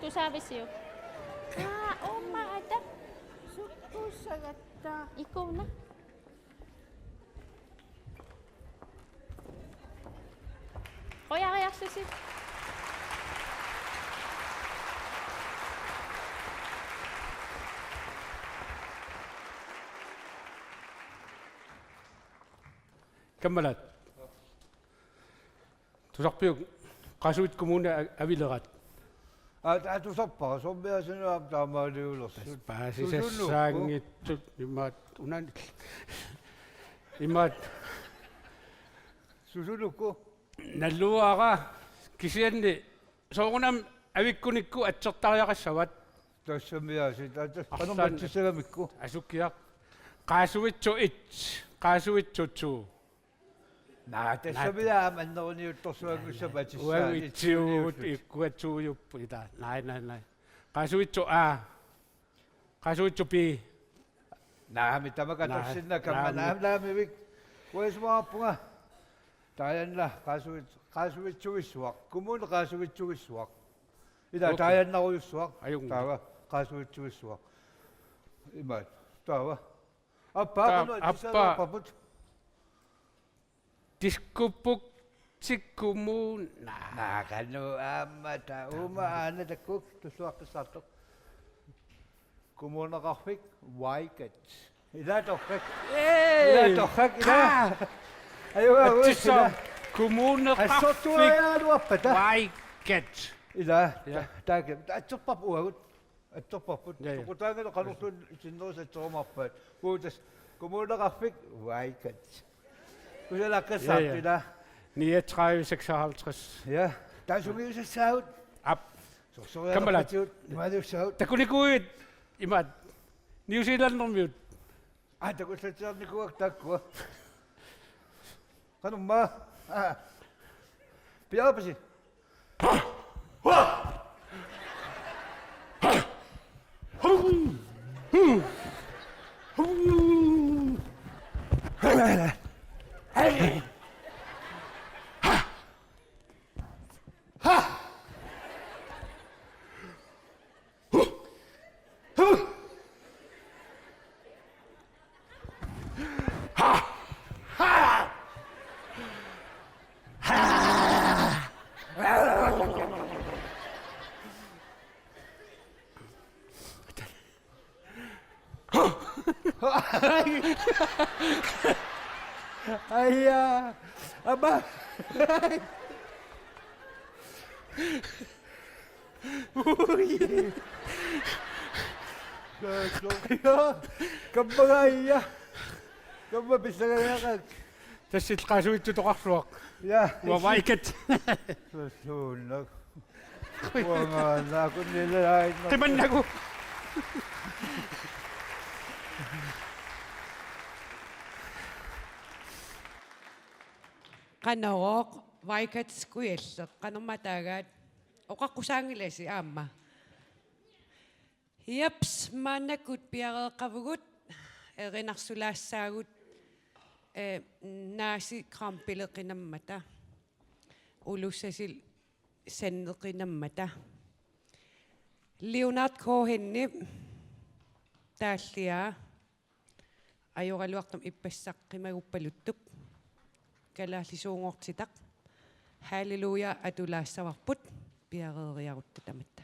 Tusaavisiuk? Aa, Uummaata. Sukkuussagatta. Ikuuna. Qujariarlusi. Kammalat. Tusarpiuk Qaasuitsup Kommuni a-, avilerat? Aa, aa, tusarpara, sormiaasinnut aamma taamaaliulersut. Paasisassaanngitsut imaat unanil. Imaat. Susunuku? Naluara kisianni soorunami avikkunikku atsertariaqassavat. Tassami aasiit, aa, tassa Arlaanna. Qanormatsissagamikku. Asukiaq. Qaasuitsup et, Qaasuitsup to. Naa, tassami aamma anneruniuttorsuanngussavat atissaat. Uagut itsuugut, ikkuatsuujupput ila. Naa, naa, naa. Qaasuitsup A. Qaasuitsup B. Naamik, tamakku atorsinnaavat, kamma, naamik. Naamik, naamik. Uanga isumaqarpunga. Taajanna, Qaasuit-, Qaasuitsuvissuaq. Kommuni Qaasuitsuvissuaq. Ila, okay. Taajannarujussuaq. Ajunngilaq. Taava, Qaasuitsuvissuaq. Imaat. Taava. Appa, taava, qanoq, appa. Tissaalaarparput. Tiskuppuk, tikkumu, naa. Naa, qanoq aamma taava. Uuma aana takkuk tussuaqqissaartoq. Kommuneqarfik, Vaikat. Ila torrak. Ee! Ila torrak, ila. Aa! Ajua, atissaaq, ila. Kommuneqarfik. Assortuajaluarpata. Vaikat. Ila, ja. Ta-, taake, atserparput uagut. Atserparput. Ja, ja. Soqutaangalu qanorluunniit itinnerusoq atserumaarpaat. Uagut tassa Kommuneqarfik Vaikat. Kusanaaqqissaartut, ja, ja, ila. Niogtredive seksoghalvtreds. Ja. Taava sungiusassaagut. Aap. Sorsoriarnerpatigut. Kammalat. Imaaliussaagut. Takunikuuit imaat New Zealandimiut. Aa, takullatsiarnikuuakka taakkua. Qanormaa. Aa. Piareerpisi? Aja, apa? Ui. Kammaga aja. Kamma pissangajaaqaaq. Tassa Qaasuitsutoqarsuaq. Ja. Uanga Vaikat. Suunnaq. Uanga naakunnilaajunnaarpara. Qimannagu. Qanorooq, Vaikat Kujalleq, qanormaa taagaat, oqaqqusaanngilasi aamma. Jeps, maannakkut piareeqqavugut, erinarsulaassaagut, eh, Naasi Krampileqinammata, Ulussasil Sanneqinammata. Leonard Cohenip taalliaa, ajoraluartumik ippassaq qimaguppaluttup, kalaallisuunngortitaq, Halleluja atulaassavarput, piareeriarutta tamatta.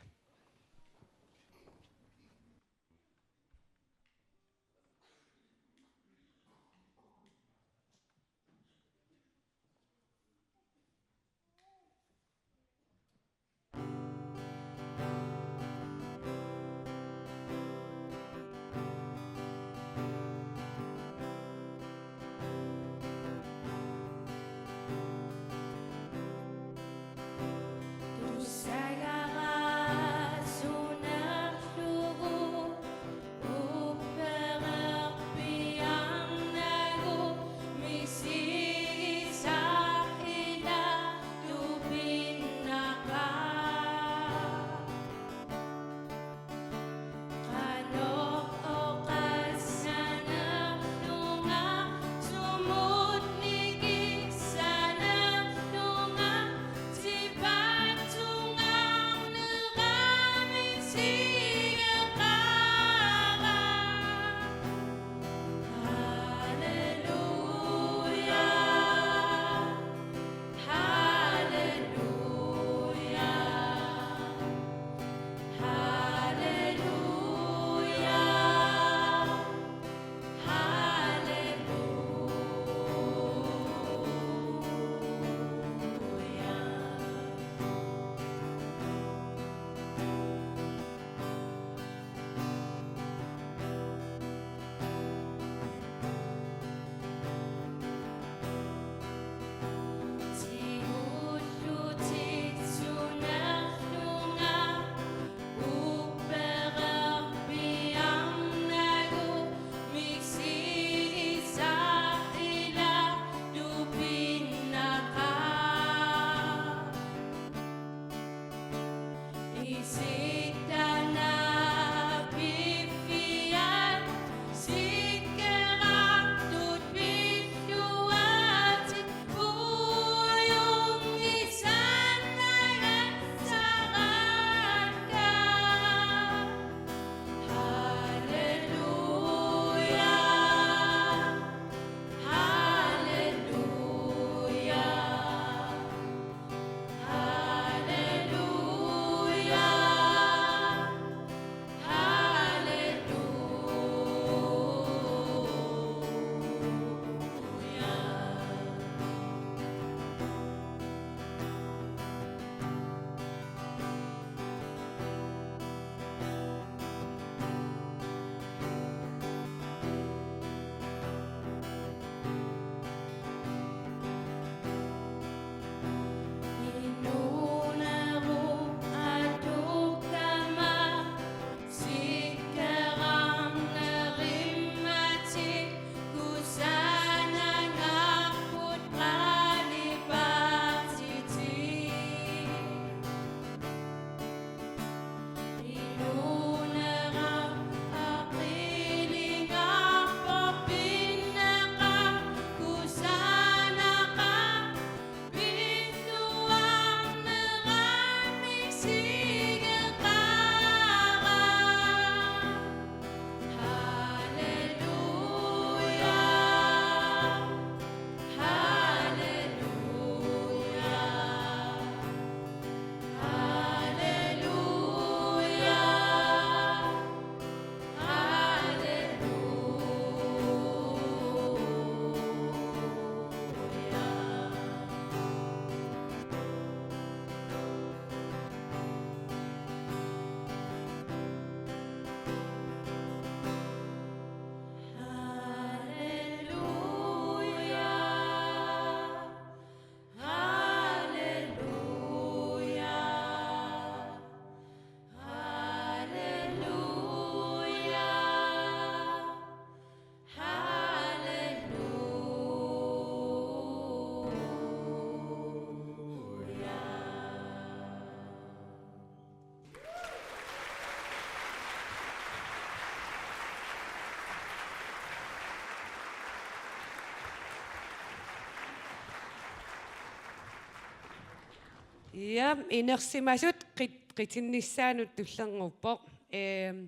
Ja, inersimasut qit-, qitinnissaanut tullinnguuppoq. Ehm,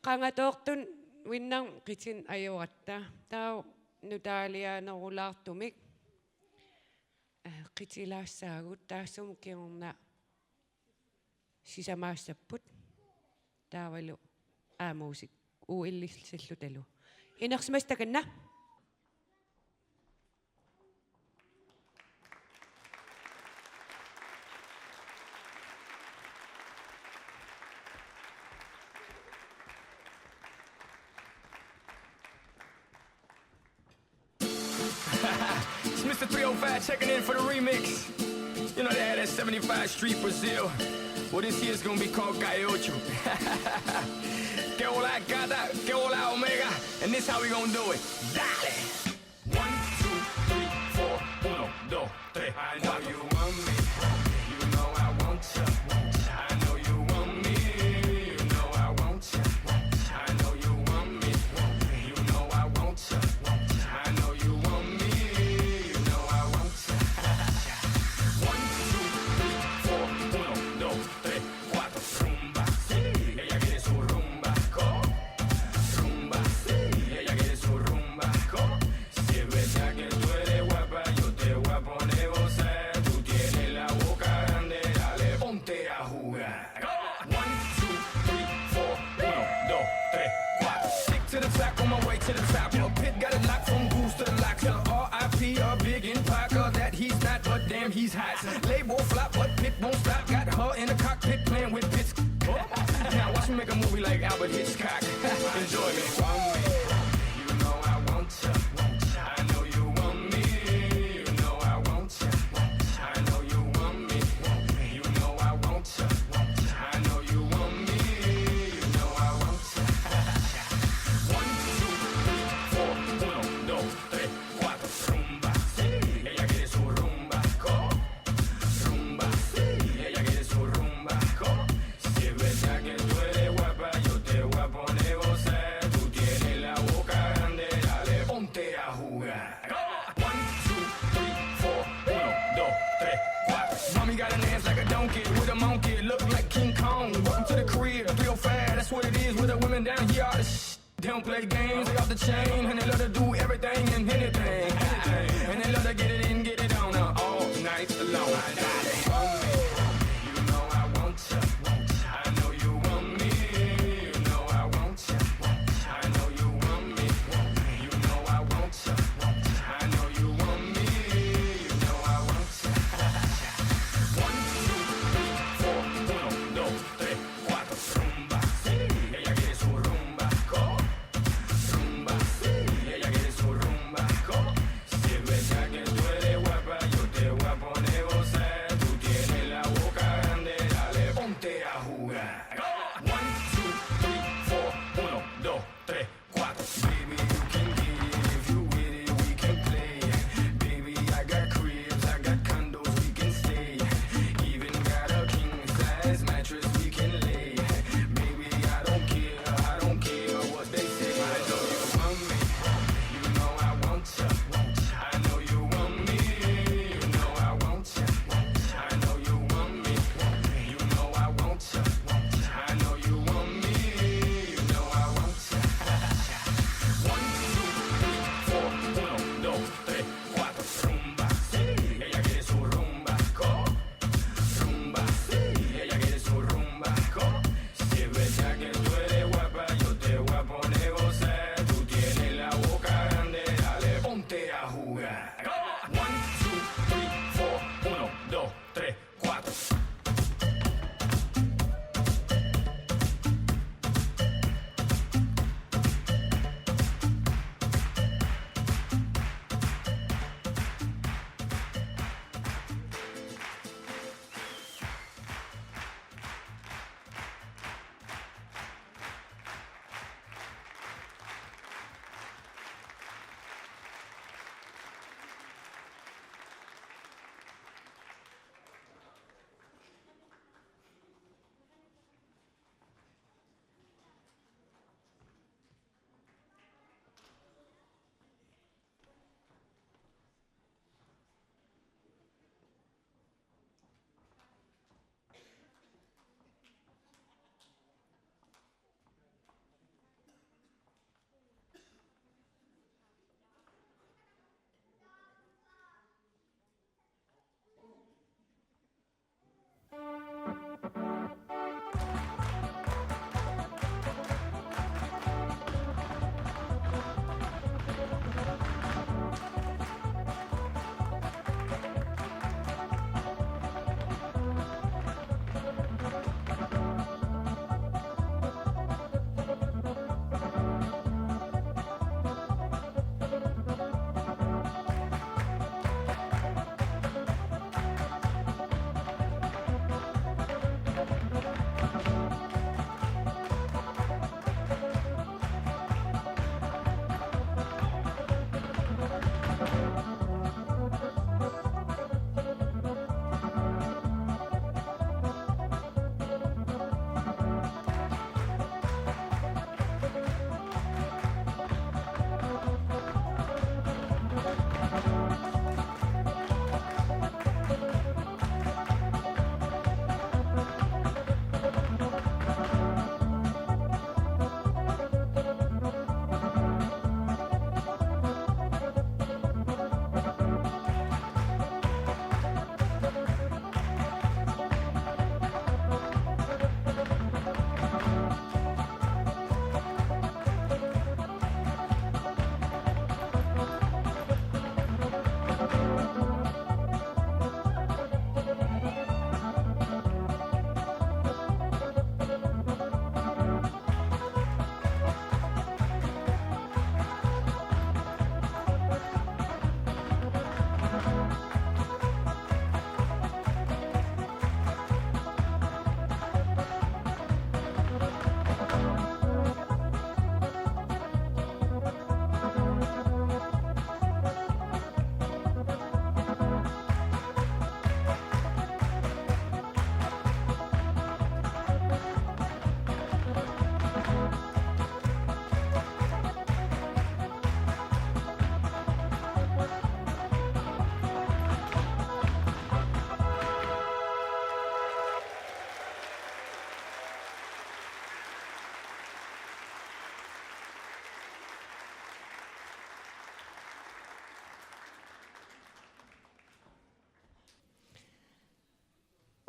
qangatoortunik uinnarmik qitineq ajoratta. Taava nutaaliaanerulaartumik, eh, qitilaassaagut, taassuma kingorna sisamaassapput. Taavalu aamuusik uillissillutalu. Inersimasut takanna. It's Mister three oh five checking in for the remix. You know they had that seventy-five Street Brazil. Well, this year's gonna be called Gaiocho. Que hola gata, que hola omega, and this how we gonna do it. Dale. One, two, three, four, uno, dos, tres. I know you want me. You know I want you. I know you want me. You know I want you. I know you want me. You know I want you. I know you want me. You know I want you. One, two, three, four, uno, dos, tres, cuatro. Rumba, sí, ella quiere su rumba, co. Rumba, sí, ella quiere su rumba, co. Si es verdad que tú eres guapa, yo te voy a poner a gozar. Tú tienes la boca grande, dale, ponte a jugar. One, two, three, four, uno, dos, tres, cuatro. Stick to the top, on my way to the top. Your pit got it locked from goose to the locks. R I P a big in Parker that he's not, but damn, he's hot. Label flop, but pit won't stop. Got her in the cockpit playing with pits. Now watch me make a movie like Alfred Hitchcock. Enjoy me. You know I want you. I know you want me. You know I want you. I know you want me. You know I want you. I know you want me. You know I want you. One, two, three, four, uno, dos, tres, cuatro. Rumba, sí, ella quiere su rumba, co. Rumba, sí, ella quiere su rumba, co. Si es verdad que tú eres guapa, yo te voy a poner a gozar. Tú tienes la boca grande, dale, ponte a jugar. One, two, three, four, uno, dos, tres, cuatro. Mommy got an ass like a donkey with a monkey, look like King Kong. Welcome to the crib, three oh five, that's what it is with the women down here. All the sh- they don't play games, they off the chain, and they love to do everything and anything, anything. And they love to get it in, get it on, uh, all night long. You know I want you. I know you want me. You know I want you. I know you want me. You know I want you. I know you want me. You know I want you. One, two, three, four, uno, dos, tres, cuatro. Rumba, sí, ella quiere su rumba, co. Rumba, sí, ella quiere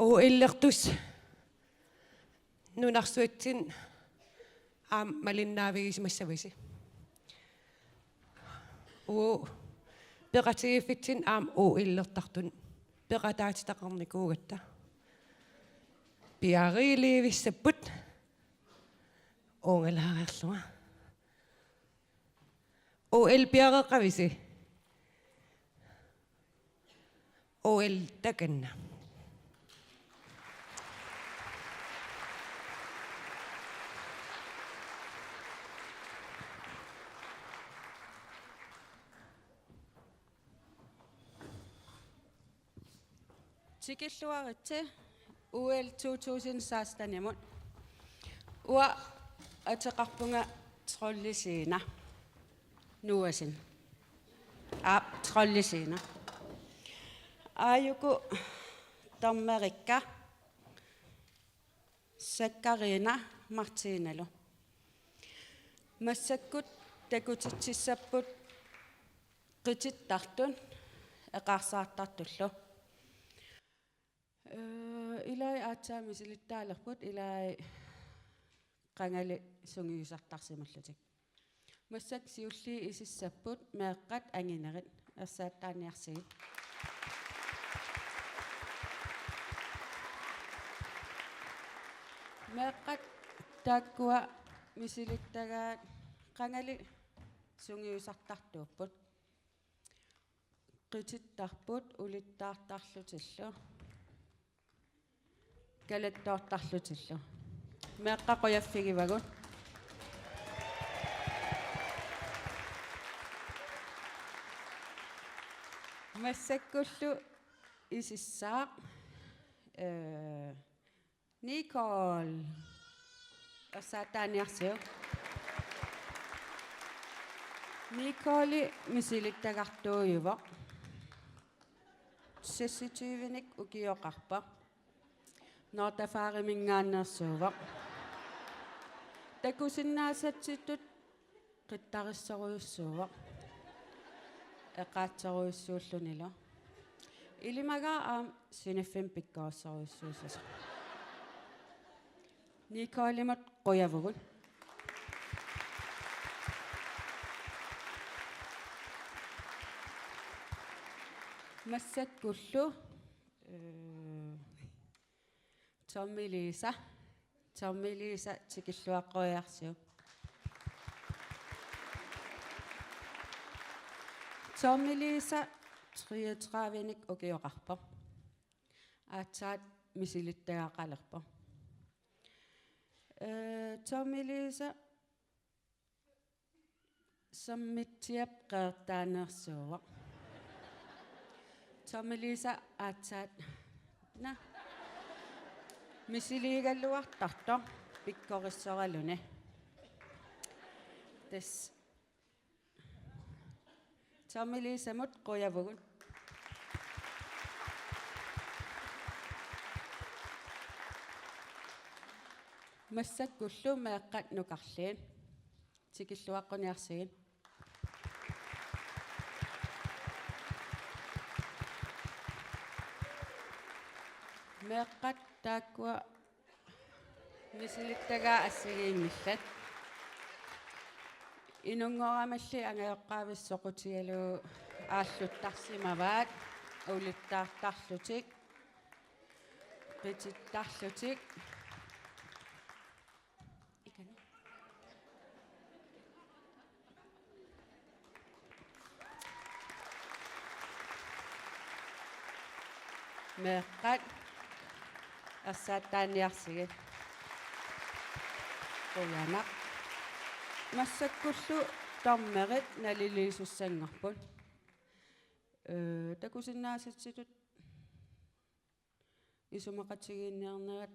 O L-ertusi nunarsuatsinni aamma malinnaavigisimassavasi. Uagut peqatigiiffitsinni aamma O L-ertartut peqataatitaqarnikuugatta. Piareerlivissapput uungalaareerlunga. O L piareeqqavisi? O L takanna. Tikilluaritsi O L to tusind seksten-imut. Uanga ateqarpunga Trolde Siina Noahsen. Aap, Trolde Siina. Aajuku dommerikka Sakkarina Martinalu. Massakkut takutitsissapput qitittartut eqaarsaartartullu. Ee, ilai aatsaat misilittaalerput, ilai qangali sungiusartarsimallutik. Massakkut siulliit isissapput meeqqat anginerit, ersaattaaniarsigit. Meeqqat taakkua misilittagaat qangali sungiusartartuupput. Qitittarput ulittaartarlutillu, kalattoortarlutillu. Meeqqat qujaffigivagut. Massakkullu isissaaq, ee, Nicole. Ersaattaaniarsiuk. Nicole misilittagartuujuvoq. Seksogtyvenik ukioqarpoq. Noortafaariminngaanneersuuvoq. Takusinnaasatsitut qittarissorujussuuvoq. Eqaatsorujussuullunilu. Ilimagaara aamma siniffimmi pikkorissorujussuussasoq. Nicolemut qujavugut. Massakkullu, øh, Tommy Lisa. Tommy Lisa tikilluaqqoriarsiuk. Tommy Lisa treogtredivenik ukioqarpoq. Aatsaat misilittagaqalerpoq. Øh, Tommy Lisa Sammitsiap qeqertaaneersuuvoq. Tommy Lisa aatsaat. Naa. Misiliigaluartartoq pikkorissoraluni. Tassa. Tommy Lisamut qujavugut. Massakkullu meeqqat nukarliit. Tikilluaqquniarsigit. Meeqqat taakkua misilittagaat assigiinngillat. Inunngoramalli angajoqqaavisut soqutigalugu aalluttarsimavaat, ulittaartarlutik, qitittarlutik. Ikani. Meeqqat ersaattaaniarsigit. Qujanaq. Massakkullu dommerit naliliisussanngorput. Øh, takusinnaasatsitut isumaqatigiinniarnerat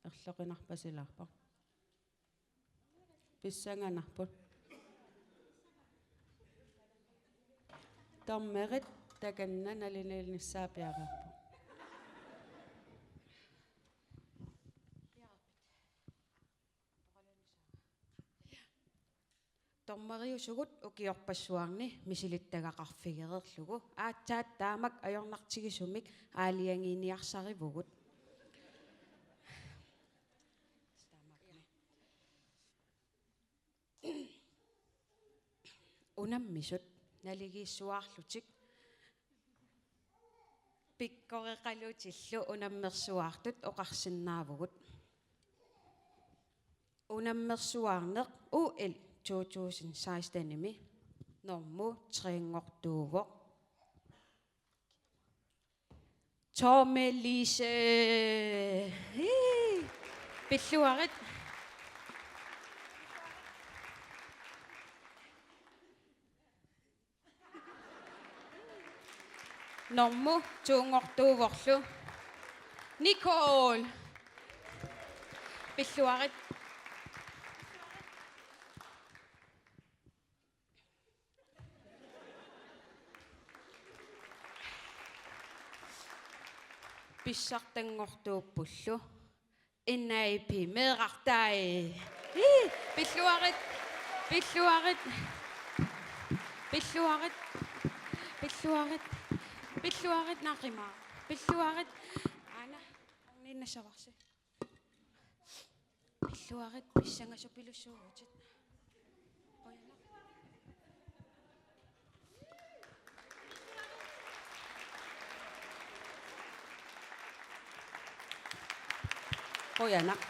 erloqinarpasilaarpoq. Pissanganarput. Dommerit takanna naliliinissaa piareerpoq. Dommeriusugut ukiorpassuarni misilittagaqarfigereerlugu aatsaat taamak ajornartigisumik aalajangiiniarsarivugut. unammisut naligiissuarlutik pikkoreqalutillu unammersuartut oqarsinnaavugut. Unammersuarneq O L to tusind seksten-imi normu tre-nngortuuvoq. Tomme Lise. Hii. Pilluarit. Normu to-nngortuuvorlu Nicole. Pilluarit. Pissartanngortuuppullu. N A I P meerartai. Ii, pilluarit. Pilluarit. Pilluarit. Pilluarit. Pilluarit naqima. Pilluarit. Aana, orniinnassavarsi. Pilluarit pissangasupilussuuvutit. Qujanaq. Qujanaq.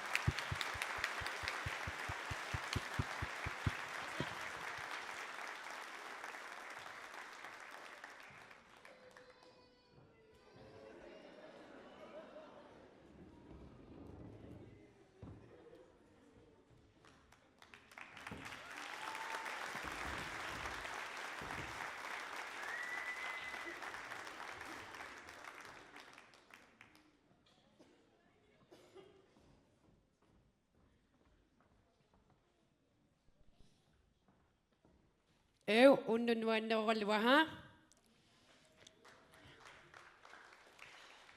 Eo, unnuk nuanneroraluaq, haa?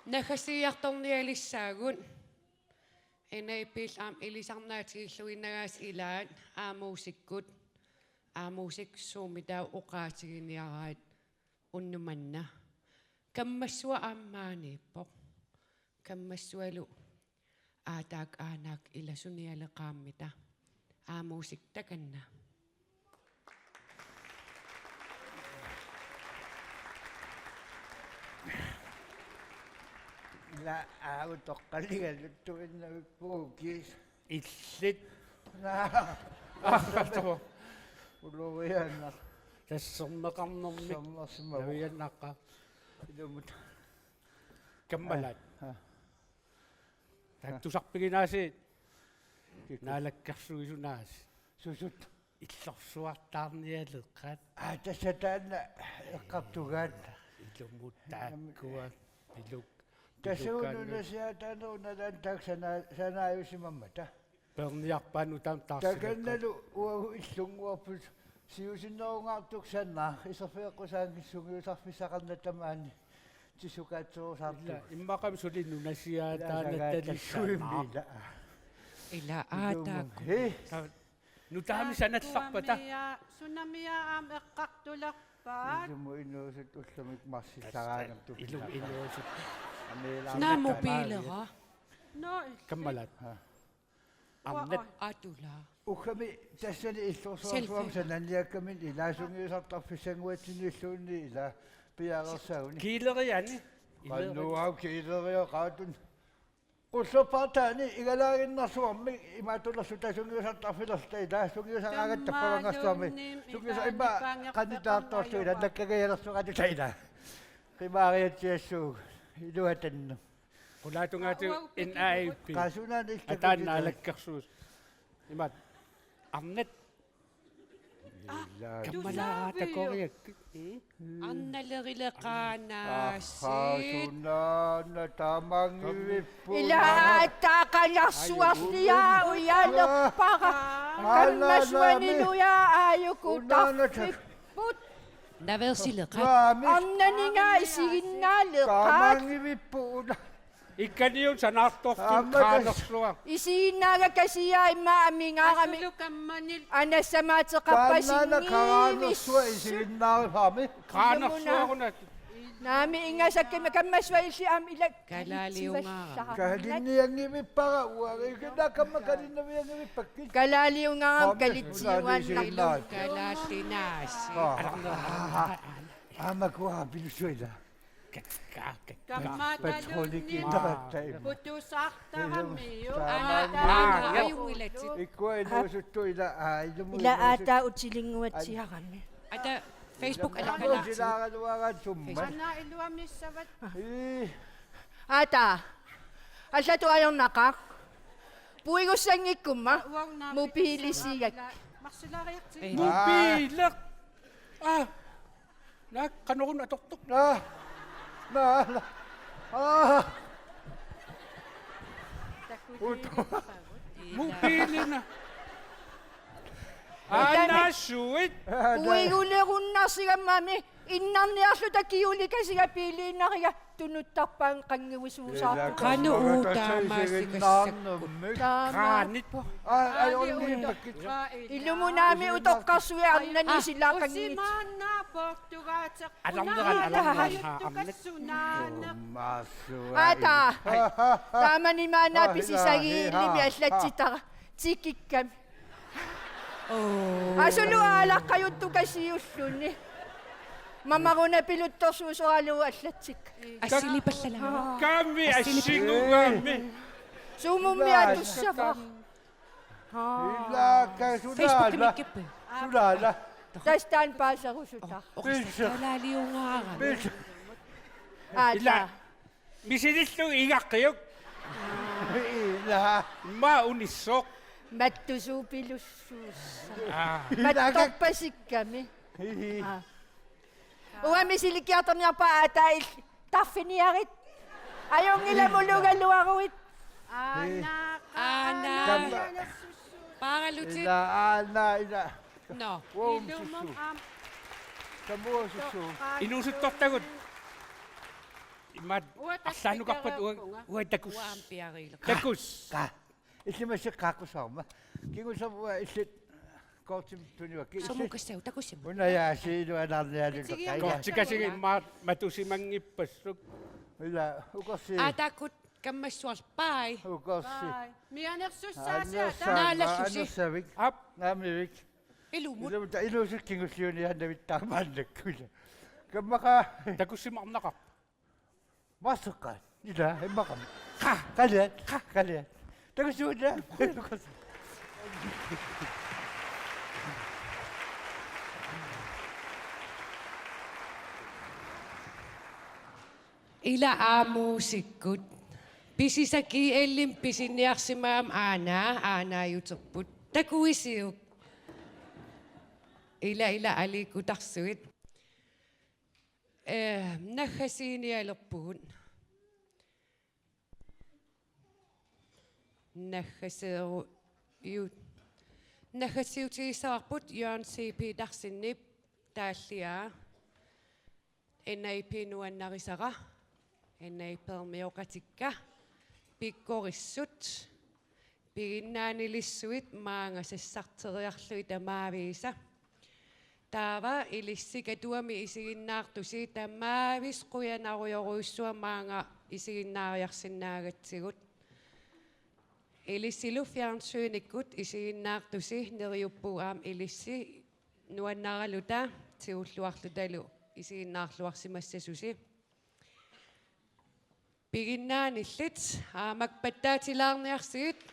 Naggasiiartornialissaagut. N A I P-llu aamma ilisarnaatigilluinnagaasa ilaat, aamuusikkut. Aamuusik suumitaava oqaatiginiaraat unnuk manna. Kammassuaq aamma maaniippoq. Kammassualu aataak aanaak ilasunialeqaammita. Aamuusik takanna. Ila aau toqqaligaluttuinnavippugut kiisa. Illit. Naa. Aato. Ulorianaq. Tassermeqarnermik. Sermersimavoq. Naviannaqqa. Ilumut. Kammalaat. Aa. Aa. Taava tusarpiginaasit. Kikkut. Naalakkersuisunaasi. Susut. Illorsuartaarnialeqaat. Aa, tassa taanna eqqartugaat. Ilumut taakkua piluk. Tassa pilukaannut. Nunasiaataanerup nalaani taakku sana-, sanaajusimammata. Peerniarpaat nutaamik taarsileqqaat. Takannalu uagut illunnguarput siusinnerungaartoq sanna iserfigeqqusaanngitsoq sungiusarfissaqarnata maani tissukaatsorusaartugut. Ila, immaqami suli nunasiaataanatalissaaq. Ila, sagaattassaaq. Ila, aa, ilumut. Taakku. Hee? Ta-, nutaamik sanallarpata. Taakkuamia, sunamia aamma eqqartulerpaat. Ilumut inuusut ullumikkut marsillaraangamik. Ilumut inuusut. Amiilaarnata. Naamik mobiilera. Nå, illit. Kammalaat. Haa. Arnat. Ua-, oi. Atula. Ukkami tassani illorsuarsuarmi. Selfie. Sananiakkami ila sungiusartarfissanguatsinniilluunniit ila piareersaguni. Kiileriani. Qanoq aap kiileriaqaatut. Qullerpaartaani igalaaginnarsuarmi imaattulerluta sungiusartarfilerluta ila sungiusaraangatta pavangarsuarmi. Tammaalluunniim sungiusa-, ima imaanngippeqanngilaq qanitaartorlu ila nakkagajalersugaluta ila. Qimaariatsiassuugut. Iluatannut. Qulaatungaatigut. Aa, uagut N A I P. Qasunaani illit. Ataanna takutit. Naalakkersuis. Imaat. Arnat. Aa, kammalaat tusaaviuk. Takoriakkit. Mm. Arnalerileqaanaasi. Ahaa, sunaana tamanngivippoq. Ila attaaqalersuarlia ujalerpara. Aa, kammassuaniluja aajuku tarfipput. Naversileqaat. Naami. Arnaninga isiginnaaleqaat. Tamanngivippoq una. Ikkaniun sanaartorfik. Aamma tas-, qaanersuaq. Isiginnaagakasiat immaqa amigaaramik. Asulu kammanil. Anassamaateqarpasinngivissut. Taannaana qaanersuaq isiginnaariffaami. Qaanersuaq una. Naamik, ingasakkami kammassuaq illit aamma ilaa. Kalaaliungaarami. Kalitsivallarami. Kalinnianngivippara uanga. Ikinaakkamma kalinnavianngivippakka. Kalaaliungaarami. Aamma kalitsiuannarluni. Kalaallinaasi. Aa. Aamma kuapilussuila. Kakka, kakka. Kammaataluunniit. Patronikiinnarattai. Putusaartaramiuk. Aa, aa, aa, ajunngilatit. Ikkua inuusuttuila, aa, ilumut. Ila inuusut-, aataa utilinnguatsiarami. Ata Facebook alakalaartigu. Utiliaraluaraat summat. Ana iluamissavat. Ii. Aataa. Allatut ajornaqaaq. Puigussanngikkuma. Mobiilisigak. Marsilaariartigu. Ii. Mobiileq. Aa. Naak qanoruna atortoq. Naa. Naa. Aa. Mobiilina. Aanaassuit. Uigulerunnarsigammami innarniarluta kiulikasiga biiliinnariga tunuttarpaannga qanngivisuusaartoq. Qanoq uutaamaasigassakkut. Taama. Qaanit. Aa, ai, onni pakkit. Ilumut naamik utoqqarsuit arnani silaaqanngit. Alarneran, alarneran, haa, ammat. Aataa. Taamani maanna pisisagiillimi allatsitara. Tikikkami. Oo. Asulu aalaqqajuttukasiulluni. Mamaruna piluttorsuusoralugu allatsikka. Assilipallalaavoq. Kaammi assigugaammi. Suumummi atussavara. Aa. Ilaakka. Facebookimi sunaala. Ikkippi. Sunaala. Tassa taanna paaserusutaq. Oqassaalaaliungaarami. Pis. Aataa. Ila. Misilillugu igaqqiuk. Ila. Immaqa unissoq. Mattusuupilussuussa. Aa. Mattorpasikkami. Ii. Aa. Uanga misilikiartorniarpara aataa il-, tarfiniarit. Ajunngilaq mulugaluaruit. Aana, aana. Aana. Paaralutit. Ila, aana, ila. Nå. Uum, ilumut sussu. Aam. Tamuasussu. Inuusuttortagut. Imaat arlaannukarpat uanga, uanga takuss. Uanga piariileq. Takuss. Qa. Illimmi qaaqqusaarma. Kingusam uanga illit kortimik tunivakkit. Somukassaagut takussimmat. Una ja siilu anarnialu. Kortikasiga immaqa matusimanngippassuit. Ila ukorsi. Aa, takuss kammassuarli. Bye. Ukorsi. Bye. Mianersussaasi ata. Annersaamma, naalallusi. Annersavik. Aap. Naamivik. Ilumut. Ilumut ta-, iluusut kingulliuniaannavittaaq maannakkut. Kammaqa. Takussimaarnaqaaq. Mastercard. Ila, immaqa. Qa. Qaliat. Qa. Qaliat. Takussiuk ila. Ila aamuusikkut. Pisisaq G L-imi pisiniarsimagami aana, aanaajuterput. Takuisiuk. Ila, ila aliikkutarsuit. Eh, naggasiinialerpugut. Naggaseeru-, ju-, naggasiutigissavarput Jørgen C. Petersenip taalliaa. N A P nuannarisara, N A P-ermioqatikka, pikkorissut, piginnaanilissuit maanga sassarteriarlugit tamaavisa. Taava ilissi Katuami isiginnaartusi tamaaviss qujanarujorujussuaq maanga isiginnaariarsinnaagatsigut. Ilissilu fjernsynikkut isiginnaartusi neriuppugut aamma ilissi nuannaraluta tigulluarlutalu isiginnaarluarsimassasusi. Piginnaanillit aamma pattaatilaarniarsigit.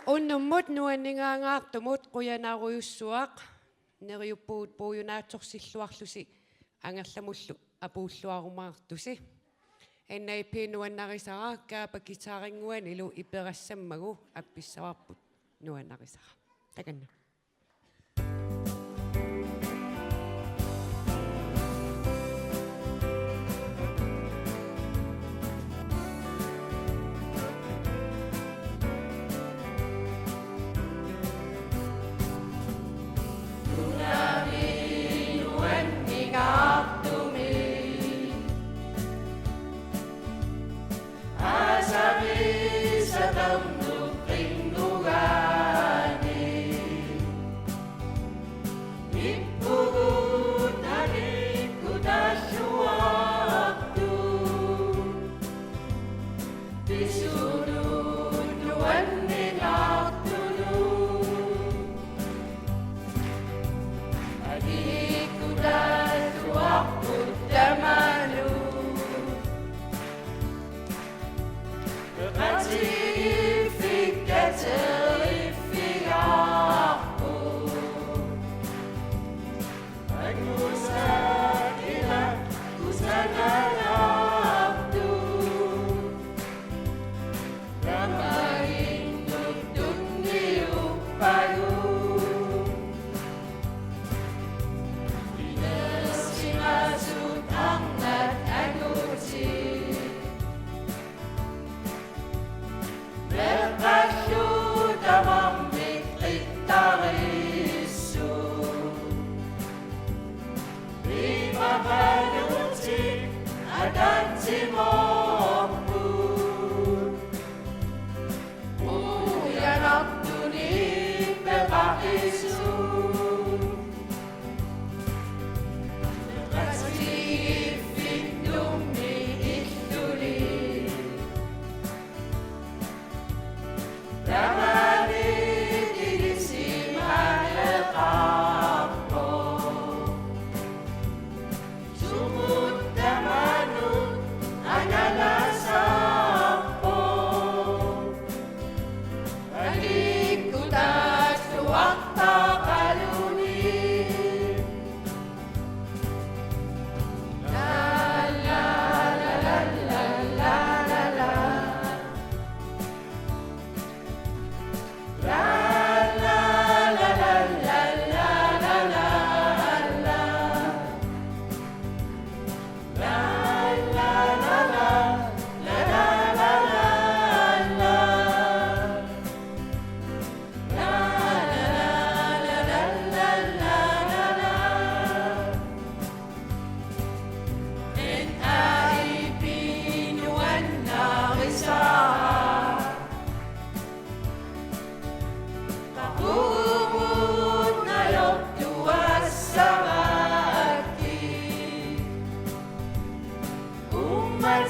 Unnummut nuanningaangaartumut qujanarujussuaq. Neriuppugut puiunaatsorsilluarlusi angerlamullu apuulluarumaartusi. N A P nuannarisara, Kaapa guitarinnguanilu iperassammagu appissavarput nuannarisara. Takanna.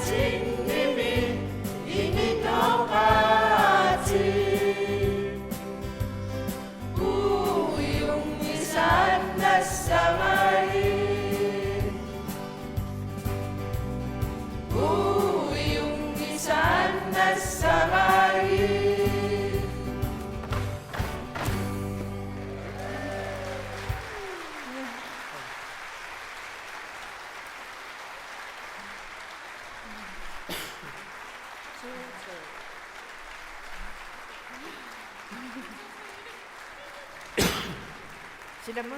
Tinnimi initoqaati. Uiunngitsoq nassavai. Uiunngitsoq nassavai. Silama.